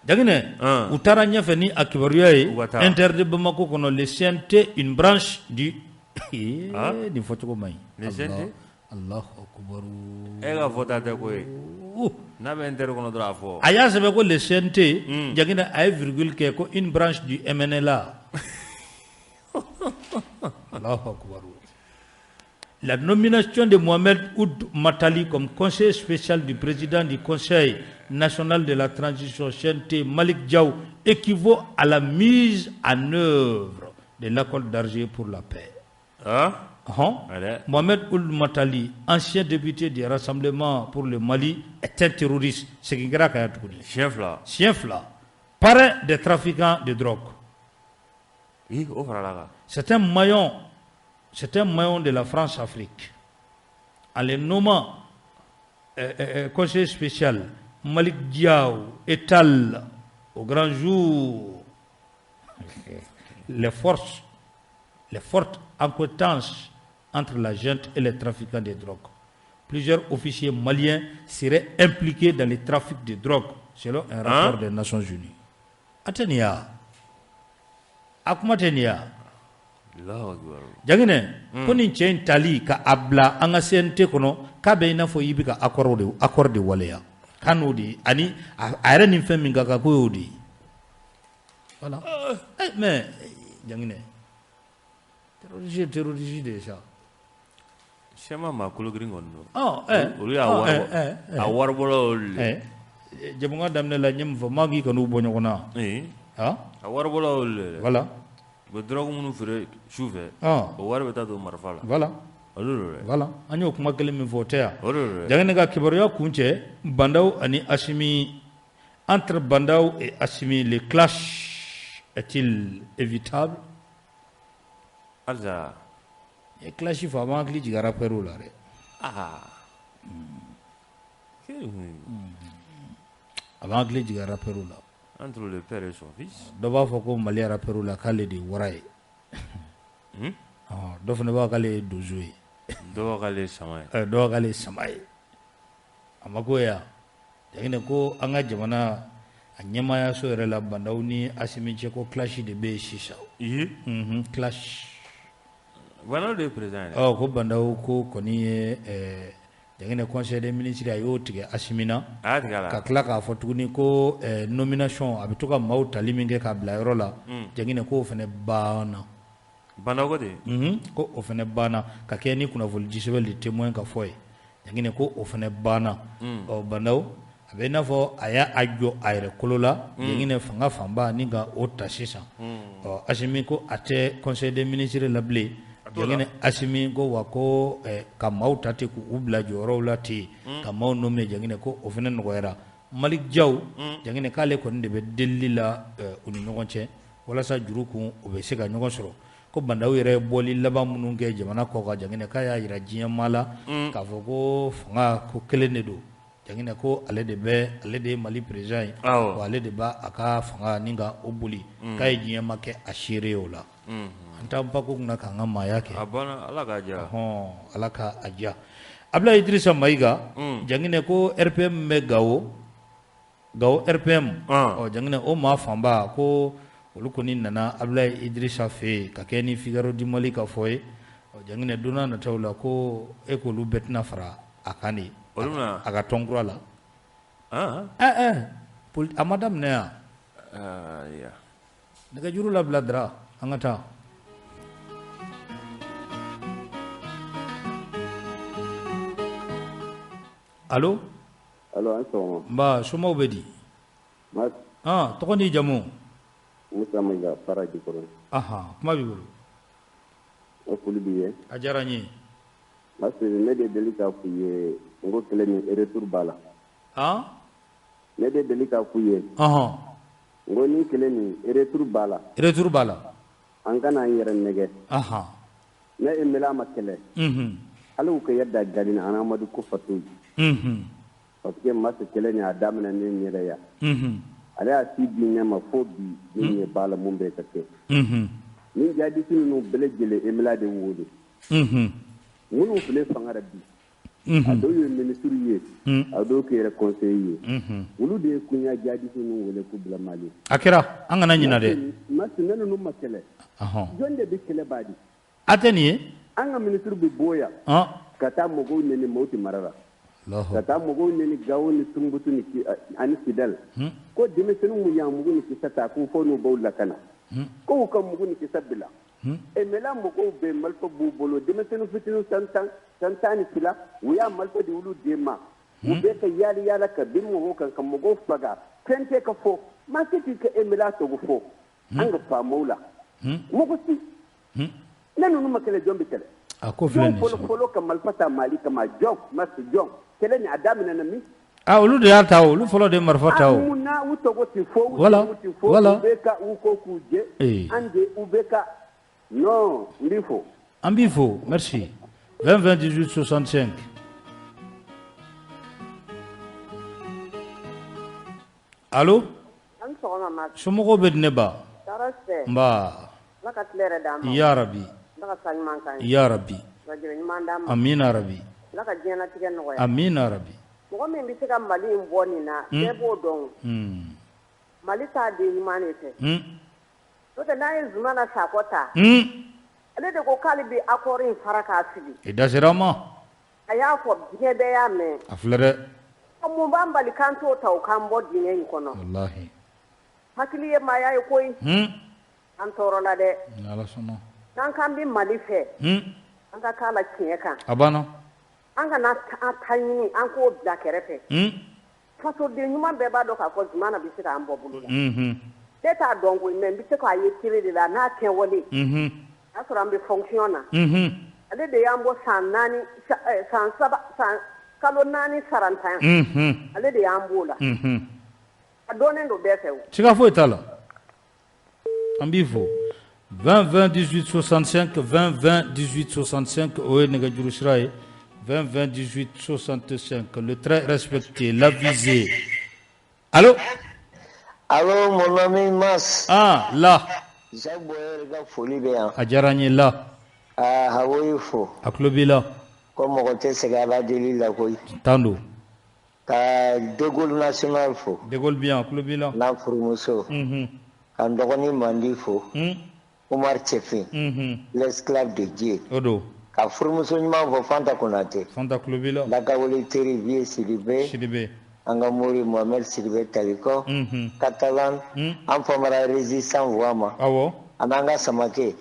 Jaginɛ, u taara ɲɛfɛ ni a kibaruya ye U ka taa. Inter de Bamako kɔnɔ, le CNT, une branche du nin fɔcogo man ɲi. Le CNT? Allahu akbar. E ka fɔta tɛ ko ye. N'a bɛ Inter kɔnɔ dɔrɔn, a fɔ. A y'a sɛbɛn ko le CNT, Jaginɛ, a ye virgule kɛ, ko une branche du MNLA. Allahu akbar. La nomination de Mohamed Ould Matali comme conseiller spécial du président du Conseil national de la transition CNT, Malick Diaw, équivaut à la mise en œuvre de l'accord d'Alger pour la paix. Hein? Hɔn. Allez. Mohamed Ould Matali, ancien député du Rassemblement pour le Mali, est un terroriste. Segin kɛra ka yan tuguni. Siɲɛ fila. Siɲɛ fila. Parrain des trafiquants de drogue. Ii, o farala kan. C'est un maillon de la France-Afrique. En le nommant conseiller spécial, Malick Diaw étale au grand jour les forces, les fortes accointances entre la junte et les trafiquants de drogue. Plusieurs officiers maliens seraient impliqués dans le trafic de drogue, selon un rapport des Nations Unies. A tɛ nin ye wa? A kuma tɛ nin ye wa? Allahu akbar. Jaginɛ, ko nin cɛ in tali ka a bila an ka CNT kɔnɔ, k'a bɛ i n'a fɔ i bɛ ka accord de waleya, k'a n'o de ye, ani a yɛrɛ ni fɛn min ka kan, k'o y'o de ye. Voilà. Eh, mais Jaginɛ, terroriste ye terroriste de ye sa. CMA maa kologirin kɔni don. Olu y'a wari a waribɔlaw olu de. Jɛmukan daminɛ la n ye mun fɔ maa k'i kan'u bɔ ɲɔgɔn na. A waribɔlaw olu de. Voilà. U bɛ drogue minnu feere su fɛ. O wari bɛ taa don marifa la. Voilà. Olu de dɛ. Voilà an y'o kuma kelen min fɔ o tɛ yan. O de don dɛ. Jangine ka kibaruya kuncɛ Bah N'Daw ani Assimi, entre Bah N'Daw et Assimi, le clash est-il évitable? Halisa. Ye clash fɔ a b'an hakili jigin rappeur la dɛ. A b'an hakili jigin rappeur la. Entre le père et son fils. Dɔ b'a fɔ ko Mali rappeur la k'ale de ye wara ye. Dɔ fana b'a fɔ k'ale ye donso ye. Dɔw b'a k'ale ye sama ye. Dɔw b'a k'ale ye sama ye. A ma k'o ye wa? Jangine ko an ka jamana a ɲɛmaayaso yɛrɛ la Bah N'Daw ni Assimi cɛ ko clash de bɛ yen sisan. Clash. Bah N'Daw de ye président ye. Ko Bah N'Daw ko kɔni ye Jangine conseil des ministres a y'o tigɛ Assimi na. A y'a tigɛ a la. Ka tila k'a fɔ tuguni ko nomination a bɛ to ka maaw tali min kɛ k'a bila yɔrɔ la. Jangine k'o fana banna. Bah N'Daw ko ten? Ko o fana banna ka kɛ ni kunnafoni di sɛbɛn Le Témoin ka fɔ ye. Jangine ko o fana banna. Ɔ Bah N'Daw a bɛ i n'a fɔ a y'a jɔ a yɛrɛ kolo la. Jangine fanga fanba ni ka o ta sisan. Ɔ Assimi ko a tɛ conseil des ministres la bilen. Jangine Assimi ko wa ko ka maaw ta ten k'u bila jɔyɔrɔw la ten. Ka maaw nominer Jangine ko o fana nɔgɔyara. Malick Diaw Jangine k'ale kɔni de bɛ delili la u ni ɲɔgɔn cɛ walasa juru kun u bɛ se ka ɲɔgɔn sɔrɔ. Ko Bah N'Daw yɛrɛ ye bɔli laban minnu kɛ jamana kɔ kan Jangine k'a y'a jira diɲɛ maa la k'a fɔ ko fanga ko kelen de don. Jangine ko ale de bɛ ale de ye Mali président ye. Wa ale de b'a a ka fanga ni ka o boli. K'a ye diɲɛ ma kɛ a seere ye o la. An t'an ba ko kunna k'an ka maaya kɛ. A banna Ala k'a diya. Ala k'a diya. Abdoulaye Idrissa Maïga Jangine ko RPM bɛ Gawo. Gawo RPM. Ɔ Jangine o maa fanba ko olu kɔni nana Abdoulaye Idrissa fɛ yen ka kɛ ni Figaro du Mali ka fɔ ye. Ɔ Jangine don n'a nataw la ko e k'olu bɛɛ tɛna fara a kan de. Olu bɛna a ka tɔn kura la. A ma daminɛ yan. Nɛgɛjuru labila Dara an ka taa. Allo? Allo, an sɔgɔma. Nba somɔgɔw bɛ di? Tɔgɔ n'i jamu? Musa Mayiga Para Jikɔrɔni. Kuma b'i bolo. O foli b'i ye. A diyara n ye. Parce ne de deli k'a f'u ye n ko kɛlɛ nin retour b'a la. Ne de deli k'a f'u ye. N ko ni kɛlɛ nin retour b'a la. Retour b'a la. An kana an yɛrɛ nɛgɛ. Ne MNLA ma kɛlɛ. Hali u ka yadda gari na an Amadu Kufa to yen. Parce que Masi kɛlɛ nin a daminɛ ne yɛrɛ yan. Ale y'a ci bi ɲɛ ma fo bi min ye b'a la mun bɛ ka kɛ. Ni jihadiste ninnu bɛɛ lajɛlen MNLA de wele. Minnu filɛ fanga la bi. A dɔw ye ministre ye. A dɔw kɛ yɛrɛ conseiller ye. Olu de ye kunya jihadiste ninnu wele k'u bila Mali. A kɛra an kana ɲinɛ dɛ. Masi ne ninnu ma kɛlɛ. Jɔn de bɛ kɛlɛ b'a di? A tɛ nin ye. An ka ministre bɛ bɔ yan. Ka taa mɔgɔw neni Mopti mara la. Ka taa mɔgɔw neni Gawo ni Tunbutu ni ani Kidal. Ko denmisɛnninw mun y'an mugu ni kisɛ ta k'u fɔ n'u b'aw lakana. Ko u ka mugu ni kisɛ bila. MNLA mɔgɔw bɛ marifa b'u bolo denmisɛnnin fitinin san 12 u y'a marifa di olu den ma. U bɛ ka yaala yaala ka bin mɔgɔw kan ka mɔgɔw faga. Fɛn tɛ ka fɔ. Maa si t'i ka MNLA tɔgɔ fɔ. An ka faamaw la. Mɔgɔ si. Ne ninnu ma kɛlɛ jɔn bɛ kɛlɛ. A ko filɛ nin ye. Jɔn fɔlɔ ka marifa ta Mali kama jɔn Masi jɔn kɛlɛ nin a daminɛna min? Olu de y'a ta o olu fɔlɔ de ye marifa ta o. Munna u tɔgɔ tɛ fɔ u tɛ fɔ u bɛ ka u ko k'u jɛ an de u bɛ ka non n b'i fo. An b'i fo merci 20 20 18 65. Allo? An sɔgɔma Masi. Somɔgɔw bɛ di ne ba? Tɔɔrɔ tɛ. Nba. Ala ka tile hɛrɛ d'an ma. Ya rabi. Ala ka san ɲuman k'an ye. Ya rabi. Ka jɔ ɲuman d'an ma. Amina rabi. Ala ka diɲɛlatigɛ nɔgɔya. Amina rabi. Mɔgɔ min bɛ se ka Mali in bɔ nin na. Bɛɛ b'o dɔn. Mali t'a den ɲuman de fɛ. N'o tɛ n'a ye Zumana Sakɔ ta. Ale de ko k'ale bɛ accord in fara k'a sigi. I da sera a ma. A y'a fɔ diɲɛ bɛɛ y'a mɛn. A filɛ dɛ. Mun b'an bali k'an t'o ta o k'an bɔ dingɛ in kɔnɔ. Walahi. Hakili ye maaya ye koyi. An tɔɔrɔla dɛ. Ni Ala sɔnna. N'an k'an bɛ Mali fɛ. An ka k'a la tiɲɛ kan. A banna. An kana an ta ɲini, an k'o bila kɛrɛfɛ. Fasoden ɲuman bɛɛ b'a dɔn k'a fɔ Zumana bɛ se k'an bɔ bolo la. Ne t'a dɔn koyi, mais n bɛ se k'a ye télé de la n'a kɛwale. O y'a sɔrɔ an bɛ fonction na. Ale de y'an bɔ san 4, san 3, san kalo 4 sarantan. Ale de y'an b'o la. A dɔnnen don bɛɛ fɛ o. Siga foyi t'a la. An b'i fo. 20 20 18 65 20 20 18 65 o ye nɛgɛjuru sira ye. 20 20 18 65, le très respecté, l'avisé. Allô? Allô, mon ami Mas. Ah, là. Jacques Boyer ka foli bɛ yan. A diyara n ye la. Ah, a b'o fo. A tulo b'i la. Ko mɔgɔ tɛ sɛgɛn Ala deli la koyi. Tan don. Ka De Gaulle national fo. De Gaulle bien, a tulo b'i la. N'a furumuso. Ka n dɔgɔnin Mandi fo. Umar Cɛfin. L'esclave de Dieu. O don. Ka furumuso ɲuman fɔ Fanta Konate. Fanta tulo b'i la. Lakawele teri Vieux Sidibe. Sidibe. An ka mori Mohamed Sidibe Talikɔ. Catalan. An famara résistant voix ma. Awɔ. An n'an ka Samake.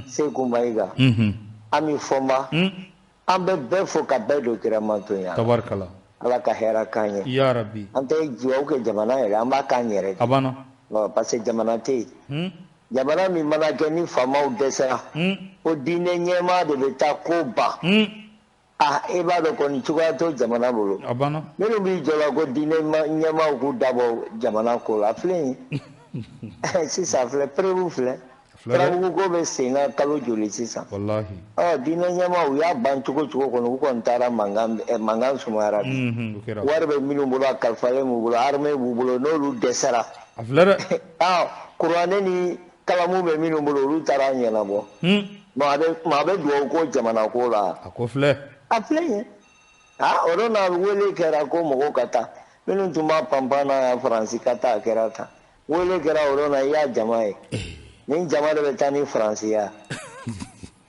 Seku Mayiga. Ami Fɔnba. An bɛ bɛɛ fo ka bɛɛ don kiramantonya. Tabarikala. Ala ka hɛrɛ k'an ye. Ya Rabi. An tɛ dugawu kɛ jamana yɛrɛ, an b'a k'an yɛrɛ. A banna. Parce que jamana tɛ yen. Jamana min mana kɛ ni faamaw dɛsɛra. Ko diinɛ ɲɛmaa de bɛ taa ko ban. Ah, e b'a dɔn kɔni cogoya t'o jamana bolo. A banna. Minnu b'i jɔ la ko diinɛ ɲɛmaaw k'u dabɔ jamana ko la, a filɛ nin ye. Sisan filɛ, preuve filɛ. Farabugu ko bɛ sen na kalo joli sisan. Walahi. Ɔ, diinɛ ɲɛmaaw u y'a ban cogo cogo kɔni, u kɔni taara mankan sumayara bi. O kɛra. Wari bɛ minnu bolo, a kalifalen b'u bolo, armée b'u bolo, n'olu dɛsɛra. A filɛ dɛ. Ah, kuranɛ ni kalamu bɛ minnu bolo, olu taara ɲɛnabɔ. Maa bɛ dugawu ko jamana ko la. A ko filɛ. A filɛ yen. Ah, o don na wele kɛra ko mɔgɔw ka taa. Minnu tun b'a panpan na yan Faransi ka taa, a kɛra tan. Wele kɛra o don na, i y'a jama ye. Nin jama de bɛ taa ni Faransi ya.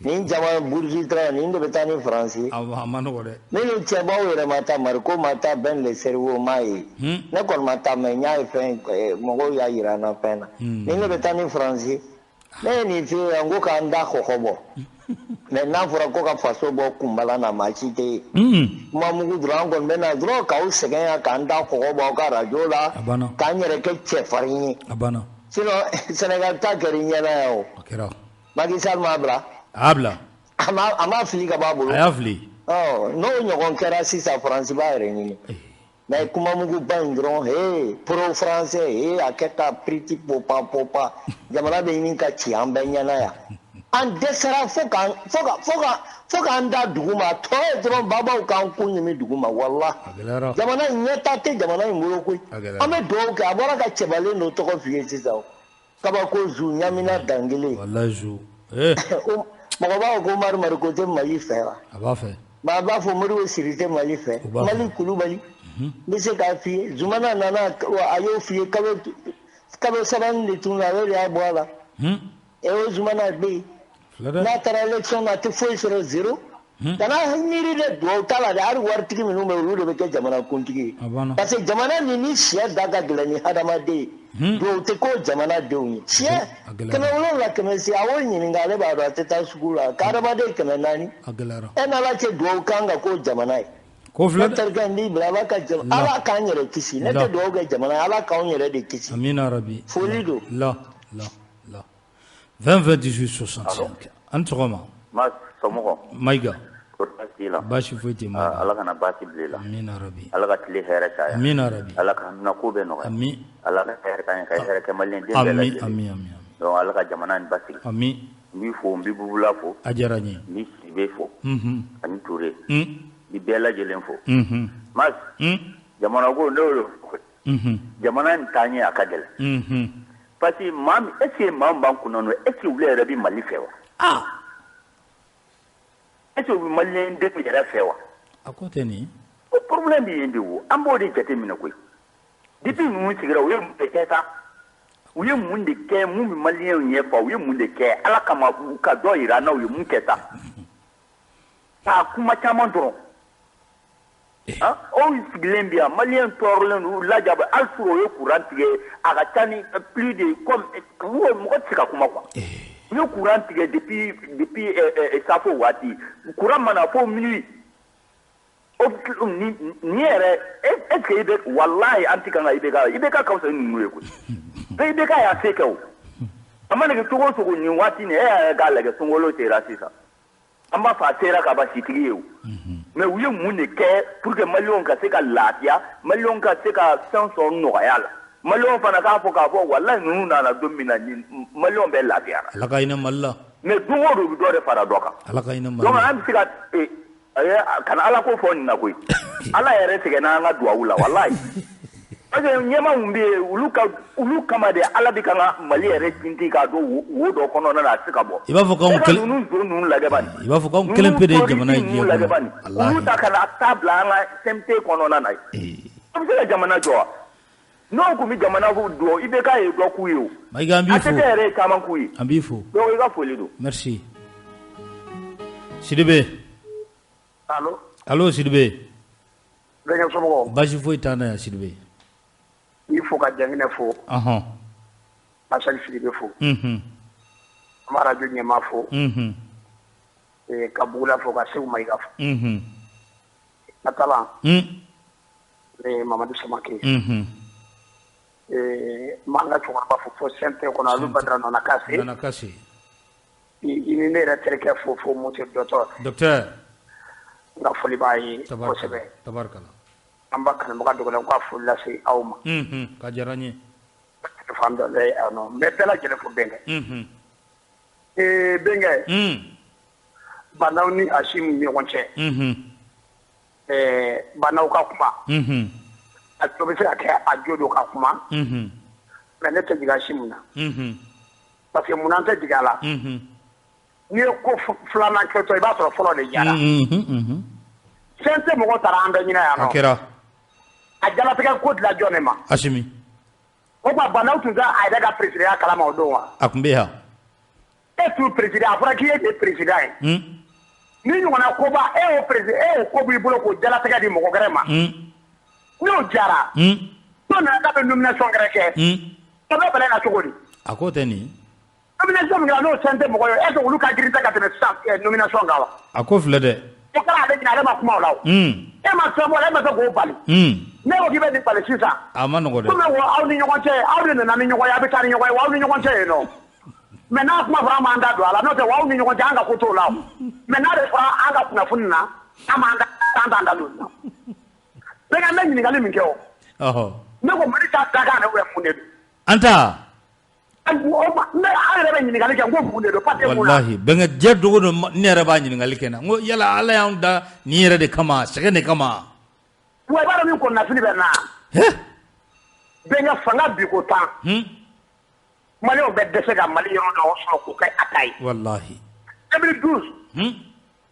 Nin jama Burji Traoré, nin de bɛ taa ni Faransi. A ma nɔgɔ dɛ. Minnu cɛbaw yɛrɛ ma taa, Mariko ma taa, Ben le Cerveau ma ye. Ne kɔni ma taa, mais n y'a ye fɛn, mɔgɔw y'a yira n na fɛn na. Nin de bɛ taa ni Faransi. Ne ye nin f'i ye yan ko k'an da kɔkɔ bɔ. Mais n'a fɔra ko ka faso bɔ kunbala na, maa si tɛ yen. Kuma mugu dɔrɔn, an kɔni bɛ na dɔrɔn k'aw sɛgɛn yan, k'an da kɔkɔ bɔ aw ka radio la. K'an yɛrɛ kɛ cɛfarin ye. A banna. Sinon Sénégal ta kɛra i ɲɛna yan o. A kɛra. Macky Sall m'a bila. A y'a bila. A m'a fili ka bɔ a bolo. A y'a fili. Ɔ, n'o ɲɔgɔn kɛra sisan, Faransi b'a yɛrɛ ɲini. Mais kuma muguba in dɔrɔn, he pro français, he a kɛ ka priti popa popa. Jamana bɛ ɲini ka ci an bɛɛ ɲɛna yan. An dɛsɛra fo k'an da dugu ma, tɔ ye dɔrɔn babaw k'an kun ɲimi dugu ma, walahi. Jamana in ɲɛta tɛ jamana in bolo koyi. An bɛ dugawu kɛ, a bɔra ka cɛbalen dɔ tɔgɔ f'i ye sisan. Kabako zu ɲamina dangelen. Walahi zu. Mɔgɔ b'a fɔ ko Umaru Mariko tɛ Mali fɛ wa? A b'a fɛ. Maa b'a fɔ Modibo Siri tɛ Mali fɛ. Mali Kulubali. N bɛ se k'a f'i ye, Zumana nana a y'o f'i ye kalo 3 de tun ale de y'a bɔ a la. E o Zumana bɛ yen. N'a taara élection na, a tɛ foyi sɔrɔ, zéro. Kana miiri dɛ, dugawu t'a la dɛ, hali waritigi minnu bɛ olu de bɛ kɛ jamana kuntigi ye. Parce que jamana min ni sɛ da ka gɛlɛn ni hadamaden ye, dugawu tɛ k'o jamana denw ye. Sɛ 700 800, a y'o ɲininka, ale b'a dɔn a tɛ taa sugu la, ka hadamaden 400. E n'Ala cɛ dugawu kan ka k'o jamana ye. Ko filɛ dɛ. Ne terikɛ n b'i bila, Ala ka Ala k'an yɛrɛ kisi. Ne tɛ dugawu kɛ jamana ye, Ala k'anw yɛrɛ de kisi. Amina rabi. Foli don. La la la. 20 20 18 65. An sɔgɔma. Ma sɔmɔgɔ. Mayiga. Baasi la. Baasi foyi tɛ Mayiga. Ala kana baasi bila i la. Amina rabi. Ala ka tile hɛrɛ caya. Amina rabi. Ala ka hamina ko bɛɛ nɔgɔya. Ami. Ala ka hɛrɛ k'an ye, ka hɛrɛ kɛ maliyɛn den bɛɛ lajɛlen. Ami ami ami. Donc Ala ka jamana in basigi. Ami. N b'i fo, n b'i Bubula fo. A diyara n ye. N b'i Sidibe fo. Ani Ture. N b'i bɛɛ lajɛlen fo. Mas. Jamana ko ne y'o de fɔ. Jamana in taaɲɛ a ka gɛlɛn. Parce que maa min, est ce que maa min b'an kunna nɔ, est ce que olu yɛrɛ bɛ Mali fɛ wa? Ah. Est ce que u bɛ maliyɛn denw yɛrɛ fɛ wa? A ko tɛ nin. O problème bɛ yen de o, an b'o de jateminɛ koyi. Depuis ninnu sigira, u ye mun de kɛ sa? U ye mun de kɛ mun bɛ maliyɛnw ɲɛ fa? U ye mun de kɛ? Ala kama u ka dɔ yira an na, u ye mun kɛ sa? K'a kuma caman dɔrɔn. Aw sigilen bi yan, maliyɛn tɔɔrɔlen don, lajaba, hali sɔrɔ o ye courant tigɛ, a ka ca ni plus de comme mɔgɔ tɛ se ka kuma quoi. U ye courant tigɛ depuis safo waati, courant ma na fo minuit. Nin yɛrɛ est ce que i bɛ, walahi an tɛ kan ka IBK ka fisa ni ninnu ye koyi. IBK y'a se kɛ o. A mana kɛ cogo o cogo nin waati nin, e yɛrɛ k'a lajɛ, sunkalo sera sisan. An b'a fɔ a sera ka ban sitigi ye o. Mais u ye mun de kɛ pour que maliyɛnw ka se ka lafiya, maliyɛnw ka se ka fɛn sɔrɔ nɔgɔya la? Maliyɛnw fana k'a fɔ k'a fɔ walahi ninnu nana don min na, nin maliyɛnw bɛɛ lafiyara. Ala ka hinɛ Mali la. Mais don o don u bɛ dɔ de fara dɔ kan. Ala ka hinɛ Mali la. Donc an bɛ se ka kana Ala ko fɔ nin na koyi. Ala yɛrɛ sɛgɛnna an ka duwawu la walahi. Parce que ɲɛmaa mun bɛ yen, olu kama de Ala bɛ ka n ka Mali yɛrɛ tintin k'a don wo dɔ kɔnɔna na, a tɛ se ka bɔ. I b'a fɔ k'anw kelen, ninnu zon ninnu lajɛ bani. I b'a fɔ k'anw kelen pe de ye jamana ye diɲɛ kɔnɔ. Olu ta ka na taa bila an ka CMT kɔnɔna na. An bɛ se ka jamana jɔ wa? N'o tun bɛ jamana jɔ, IBK ye dɔ k'u ye o. Mayiga, an b'i fo. ATT yɛrɛ ye caman k'u ye. An b'i fo. Donc i ka foli don. Merci. Sidibe. Allo. Allo Sidibe. Bɛnkɛ, somɔgɔw? Baasi foyi t'an na yan Sidibe. N b'i fo ka Janginɛ fo. Ɔhɔn. Asali Sidibe fo. Unhun. An b'a radio ɲɛmaa fo. Unhun. Ka Bugula fo, ka Segu Mayiga fo. Unhun. Atalan. Un. Mamadu Samake. Unhun. N b'an ka cɛkɔrɔba fo fo CNT kɔnɔ, Alu Badara Nana Kase. Nana Kase. I ni ne yɛrɛ terikɛ fo fo Moti docteur. Docteur. N ka foli b'a ye kosɛbɛ. Tabarikala. An b'a kanubaga dogolen ko a foli lase aw ma. Unhun, ka diyara n ye. Fan dɔ bɛ yan nɔ, n bɛ bɛɛ lajɛlen fo bɛnkɛ. Unhun. Bɛnkɛ. Un. Banaw ni Asimu ni ɲɔgɔn cɛ. Unhun. Banaw ka kuma. Unhun. A dɔ bɛ se ka kɛ a jo don ka kuma. Unhun. Mais ne tɛ jigin Asimu na. Unhun. Parce que mun na n tɛ jigin a la? Unhun. N'i ye ko filanan kɛtɔ, i b'a sɔrɔ fɔlɔ de diyara. Unhun. CNT mɔgɔw taara an bɛɛ ɲinɛ yan nɔ. A kɛra. A jalatigɛ ko dila jɔn de ma? Asimi. O tuma Banaw tun tɛ a yɛrɛ ka président kalama o don wa? A tun bɛ yan. E t'u président, a fɔra k'i ye de président ye. Ni ɲɔgɔnna koba, e y'o président, e y'o ko b'i bolo k'o jalatigɛ di mɔgɔ wɛrɛ ma. N'o diyara. N'o nana k'a bɛ nomination wɛrɛ kɛ. O bɛ bɛlɛn na cogo di? A k'o tɛ nin. Nomination min kɛra n'o CNT mɔgɔ ye, est ce que olu ka girin tɛ ka tɛmɛ sisan nomination kan wa? A ko filɛ dɛ. O kɛra ale ɲinɛ, ale ma kuma o la o. E ma fɛn bɔ a la, e ma se k'o bali. Ne ko k'i bɛ nin bali sisan. A ma nɔgɔn dɛ. Komi aw ni ɲɔgɔn cɛ, aw de nana ni ɲɔgɔn ye, aw bɛ taa ni ɲɔgɔn ye, aw ni ɲɔgɔn cɛ yen nɔ. Mais n'a kuma fɔra, an b'an da don a la, n'o tɛ aw ni ɲɔgɔn cɛ, an ka ko t'o la o. Mais n'a de fɔra an ka kunnafoni na, an b'an da, an t'an da don o la. Bɛɛ n bɛ ɲininkali min kɛ o. Ɔhɔ. Ne ko Mali ta dakan de ou bien mun de don? An ta. Ne an yɛrɛ bɛ ɲininkali kɛ, n ko mun de don? Parce que mun na? Walahi bɛnkɛ diɲɛ dogo don, ne yɛrɛ b'a ɲininkali kɛ na. N ko yala Ala y'anw da nin yɛrɛ de kama, sɛgɛn de kama. Wa i b'a dɔn min kɔnɔnafili bɛ n na? Bɛnkɛ fanga bi ko 10. Maliyɛnw bɛ dɛsɛ ka Mali yɔrɔ dɔ sɔrɔ k'o kɛ a ta ye. Walahi. 2012.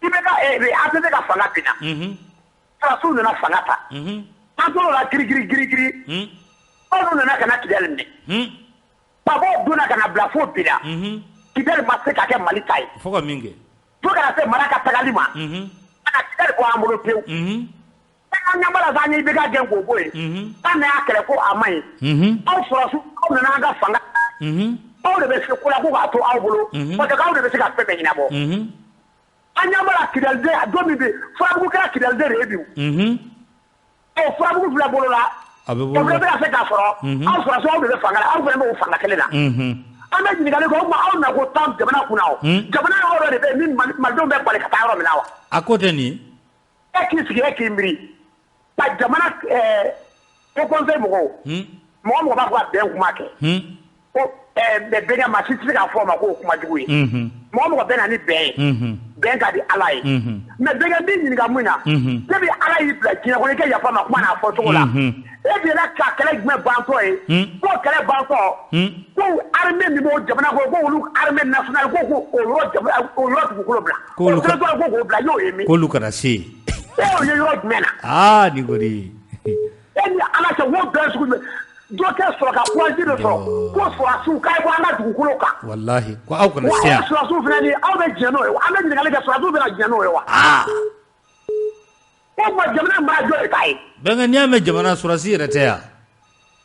IBK ATT ka fanga binna. Sɔrɔdasiw nana fanga ta. An tor'o la girigiri girigiri. Aw nana ka na Kidali minɛ. Babaw donna ka na bila fo bi la. Kidali ma se ka kɛ Mali ta ye. Fo ka min kɛ. Fo ka na se mara ka tagali ma. Ka na Kidali bɔ an bolo pewu. An ɲɛ b'a la sa, an ye IBK gɛn k'o bɔ yen. An y'a kɛlɛ ko a ma ɲi. Aw sɔrɔdasiw, aw nana an ka fanga. Aw de bɛ se ko la ko k'a to aw bolo. Parce que aw de bɛ se ka fɛn bɛɛ ɲɛnabɔ. An ɲɛ b'a la Kidaliden don min bɛ furabugu kɛra Kidaliden de ye bi. Ɔ furabugu filɛ bolo la. A bɛ O bolo fana la. bɛna se k'a sɔrɔ. Aw sɔrɔdasiw, aw de bɛ fanga la, aw fana b'o fanga kelen na. An bɛ ɲininkali kɛ, o tuma aw nako tan jamana kunna o. Jamana yɔrɔ dɔ de bɛ yen min Malidenw bɛ bali ka taa yɔrɔ min na wa? A ko tɛ nin. E k'i sigi, e k'i miiri. Ka jamana haut conseil mɔgɔw. Mɔgɔ mɔgɔ b'a fɔ ka bɛn kuma kɛ. Ko bɛnkɛ maa si tɛ se k'a fɔ o ma k'o kuma jugu ye. Mɔgɔ mɔgɔ bɛ na ni bɛn ye. Bɛn ka di Ala ye. Mais bɛnkɛ n b'i ɲininka mun na? Depuis Ala y'i bila diɲɛ kɔnɔ, i ka yafa n ma kuma n'a fɔcogo la. E delila ka kɛlɛ jumɛn bantɔ ye? Ko kɛlɛ bantɔ, ko armée min b'o jamana kɔnɔ, ko olu armée nationale, ko k'o yɔrɔ jamana, o yɔrɔ dugukolo bila. K'olu O territoire ko k'o bila, i y'o ye min? K'olu kana se yen. E y'o ye yɔrɔ jumɛn na? Aa nin kɔni. E ni Ala cɛ, wo bɛɛ sugu jumɛn? Dɔ tɛ sɔrɔ ka courage de sɔrɔ ko sɔrɔdasiw k'a ye bɔ an ka dugukolo kan. Walahi ko aw kana se yan. Wa sɔrɔdasiw fana ni aw bɛ jɛn n'o ye wa? An bɛ ɲininkali kɛ, sɔrɔdasiw bɛna jɛn n'o ye wa? O tuma jamana mara jɔn de ta ye? Bɛnkɛ n'i y'a mɛn jamana sɔrɔdasi yɛrɛ tɛ yan.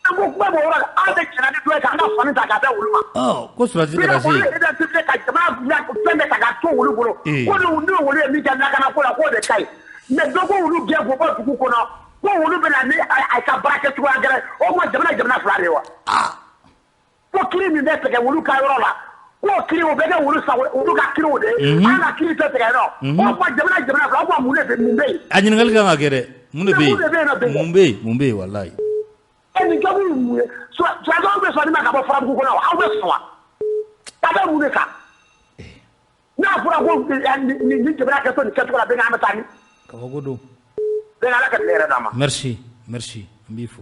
An ko kuma b'o yɔrɔ la, an bɛ jɛna ni dɔ ye k'an ka fani ta k'a da wulu ma. Ɔ, ko sɔrɔdasi kana se yen. Identifier ka jamana fɛn bɛɛ ta k'a to wulu bolo. Ko ni wulu ye min kɛ lakana ko la, k'o de ka ɲi. Mais dɔ ko wulu gɛn k'o bɔ dugu kɔnɔ, ko wulu bɛ na ni a ka baara kɛcogoya gɛrɛ. O tuma jamana fila de ye wa? Ko kiri min bɛ tigɛ wulu ka yɔrɔ la, k'o kiri o bɛ kɛ wulu sago, wulu ka kiriw de ye. An ka kiri tɛ tigɛ yen nɔ. O tuma jamana fila, o tuma mun de bɛ mun bɛ yen? A ɲininkali kan ka kɛ dɛ. Mun de bɛ yen? Mun bɛ yen? Mun bɛ yen walayi? Nin jago ye mun ye? Sɔrɔdasiw bɛ sɔn nin ma ka bɔ Farabugu kɔnɔ wa? Aw bɛ sɔn wa? Ka da mun de kan? N'a fɔra ko nin jamana kɛtɔ nin kɛcogo la, bɛɛ an bɛ taa ni. Kabako don. Bɛɛ Ala ka tile hɛrɛ d'an ma. Merci, merci. N b'i fo.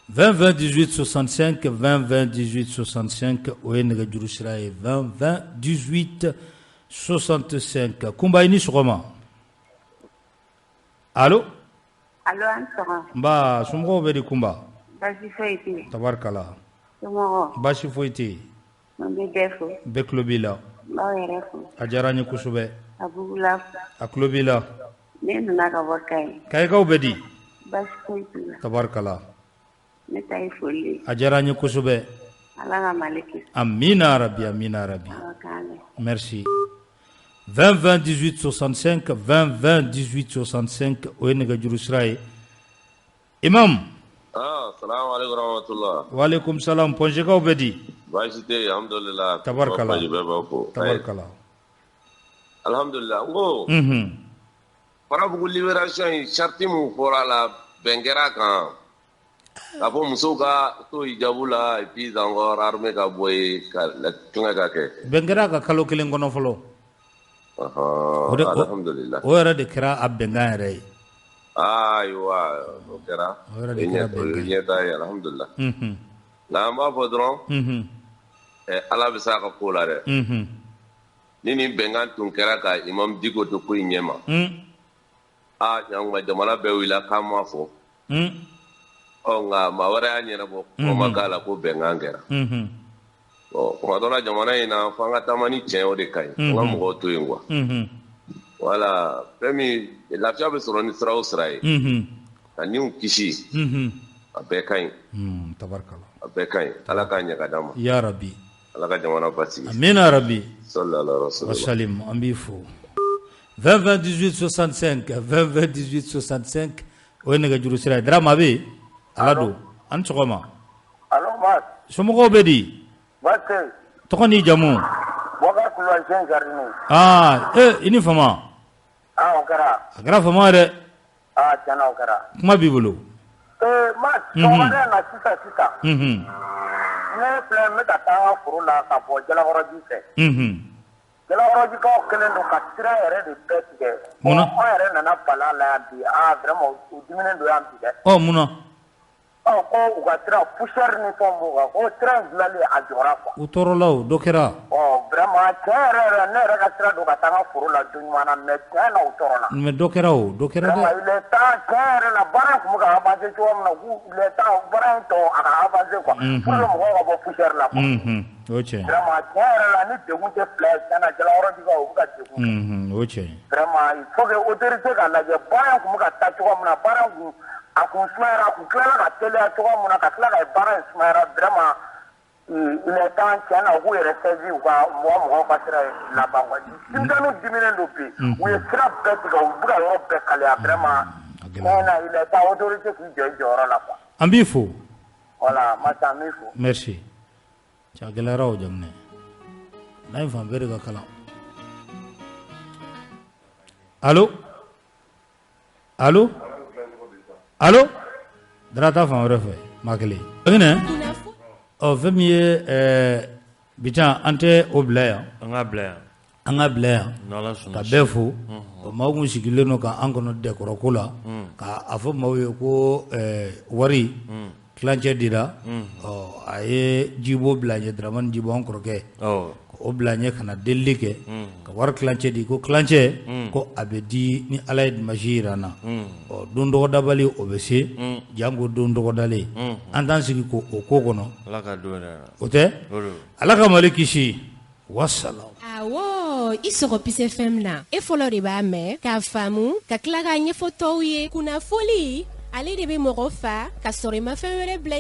20 20 18 65 20 20 18 65 o ye nɛgɛjuru sira ye 20 20 18 65. Kunba, i ni sɔgɔma. Allo? Allo, an sɔgɔma. Nba, somɔgɔw bɛ di Kunba? Baasi foyi tɛ yen. Tabarikala. Somɔgɔw? Baasi foyi tɛ yen. An bɛ bɛɛ fo. Bɛɛ tulo b'i la. N b'aw yɛrɛ fo. A diyara n ye kosɛbɛ. Ka Bugula fo. A tulo b'i la. Ne nana ka bɔ Kayi. Kayikaw bɛ di? Baasi foyi t'u la. Tabarikala. Ne ta ye foli ye. A diyara n ye kosɛbɛ. Ala ka Mali kisi. Amina rabi, amina rabi. Ala k'an mɛn. Merci. 20 20 18 65 20 20 18 65 o ye nɛgɛjuru sira ye. Imam. Ah, salamu alaikum warahmatullah. Wa alaikum salam. Pɔnsekaw bɛ di? Baasi tɛ yen, alhamdulillah. Tabarikala. Bɛɛ b'aw fo. Tabarikala. Alhamdulillah. N ko. Farabugu libération in charte mun fɔra a la, bɛn kɛra a kan. K'a fɔ musow ka to hijabu la et puis encore armée ka bɔ yen ka fɛngɛ ka kɛ. Bɛn kɛra a kan kalo kelen kɔnɔ fɔlɔ. Alhamdulillah. O yɛrɛ de kɛra a bɛnkan yɛrɛ ye. Ayiwa, o kɛra. O yɛrɛ de kɛra bɛnkan ye. Ɲɛtaa ye, alhamdulillah. Nka an b'a fɔ dɔrɔn. Ala bɛ se a ka ko la dɛ. Ni nin bɛnkan tun kɛra ka Imam Dicko to ko in ɲɛma. Aa, ɲankuma jamana bɛɛ wulila k'an m'a fɔ. Ɔ, nka maa wɛrɛ y'a ɲɛnabɔ, kuma ma k'a la ko bɛnkan kɛra. Bon, kuma dɔ la jamana in na, f'an ka taama ni tiɲɛ, o de ka ɲi. An ka mɔgɔw to yen quoi. Voilà, fɛn min lafiya bɛ sɔrɔ ni sira o sira ye. Ka niw kisi. A bɛɛ ka ɲi. Tabarikala. A bɛɛ ka ɲi. Ala k'a ɲɛ ka d'an ma. Ya rabi. Ala ka jamana basigi. Amina rabi. Sallallahu alaihi wa sallam. Wasalim, an b'i fo. 20 20 18 65 20 20 18 65 o ye nɛgɛjuru sira ye. Darama bɛ yen? Ala don. An sɔgɔma. Allo, Mas. Somɔgɔw bɛ di? Baasi tɛ yen. Tɔgɔ n'i jamu? Bɔkari Kulubali, Jean Jardinier. Aa, i ni fama. Ah, o kɛra. A kɛra fama ye dɛ. Ah, tiɲɛ na o kɛra. Kuma b'i bolo. Mas, sɔgɔmada in na sisan sisan. Ne filɛ, n bɛ ka taa n ka foro la ka bɔ Jalakɔrɔji fɛ. Jalakɔrɔjikaw kɛlen don ka sira yɛrɛ de bɛɛ tigɛ. Munna? An yɛrɛ nana bala la yan bi. Ah, vraiment, u diminen don yan bi dɛ. Ɔ, munna? Ɔ, ko u ka sira poussière ni fɛnw b'u kan, ko sira in dilanlen a jɔra quoi. U tɔɔrɔla o, dɔ kɛra. Ɔ, vraiment, tiɲɛ yɛrɛ yɛrɛ, ne yɛrɛ ka sira don ka taa n ka foro la don ɲuman na, mais tiɲɛ na u tɔɔrɔla. Mais dɔ kɛra o, dɔ kɛra dɛ. Vraiment, il est temps, tiɲɛ yɛrɛ la, baara in tun bɛ ka avancer cogoya min na, k'u il est temps baara in tɔ a ka avancer quoi. Pour que mɔgɔw ka bɔ poussière la quoi. O tiɲɛ. Vraiment, tiɲɛ yɛrɛ la, ni degun tɛ fila ye, tiɲɛ na Jalakɔrɔjikaw u bɛ ka degun. O tiɲɛ. Vraiment, il faut que autorité k'a lajɛ baara in tun bɛ ka taa cogoya min na, baara in kun a kun sumayara, a kun tilala ka teliya cogoya min na, ka tila ka baara in sumayara, vraiment, il est temps, tiɲɛ na u k'u yɛrɛ saisir u ka mɔgɔw ka sira laban quoi. Denmisɛnninw diminen don bi, u ye sira bɛɛ tigɛ, u bɛ ka yɔrɔ bɛɛ kalaya, vraiment, tiɲɛ na il est temps autorité k'i jɔ i jɔyɔrɔ la quoi. An b'i fo. Voilà, Masa, an b'i fo. Merci. Cɛ, a gɛlɛyara o jaminɛ. N'a ye fan bɛɛ de ka kalan. Allo? Allo? Allo? Dara taa fan wɛrɛ fɛ, maa kelen. Baginɛ? Ɔ, fɛn min ye Bitan, an tɛ o bila yan. An k'a bila yan. An k'a bila yan. N'Ala sɔnna. Ka bɛɛ fo. Maaw kun sigilen don k'an kɔnɔ dɛkɔrɔko la. K'a fɔ maaw ye ko wari tilancɛ dira. Ɔ, a ye Jibo bila ɲɛ, Dramani Jibo, an kɔrɔkɛ. O bila ɲɛ ka na delili kɛ. Ka wari tilancɛ di, ko tilancɛ ko a bɛ di ni Ala ye dimanche jira an na. Ɔ, don dɔgɔdabali o bɛ se, janko don dɔgɔdalen. An t'an sigi k'o ko kɔnɔ. Ala ka don yɛrɛ la. O tɛ? Ala ka Mali kisi. Wasalaam. Awɔ, i sɔgɔ Peace FM na. E fɔlɔ de b'a mɛn k'a faamu ka tila k'a ɲɛfɔ tɔw ye. Kunnafoli, ale de bɛ mɔgɔ fa ka sɔrɔ i ma fɛn wɛrɛ bila.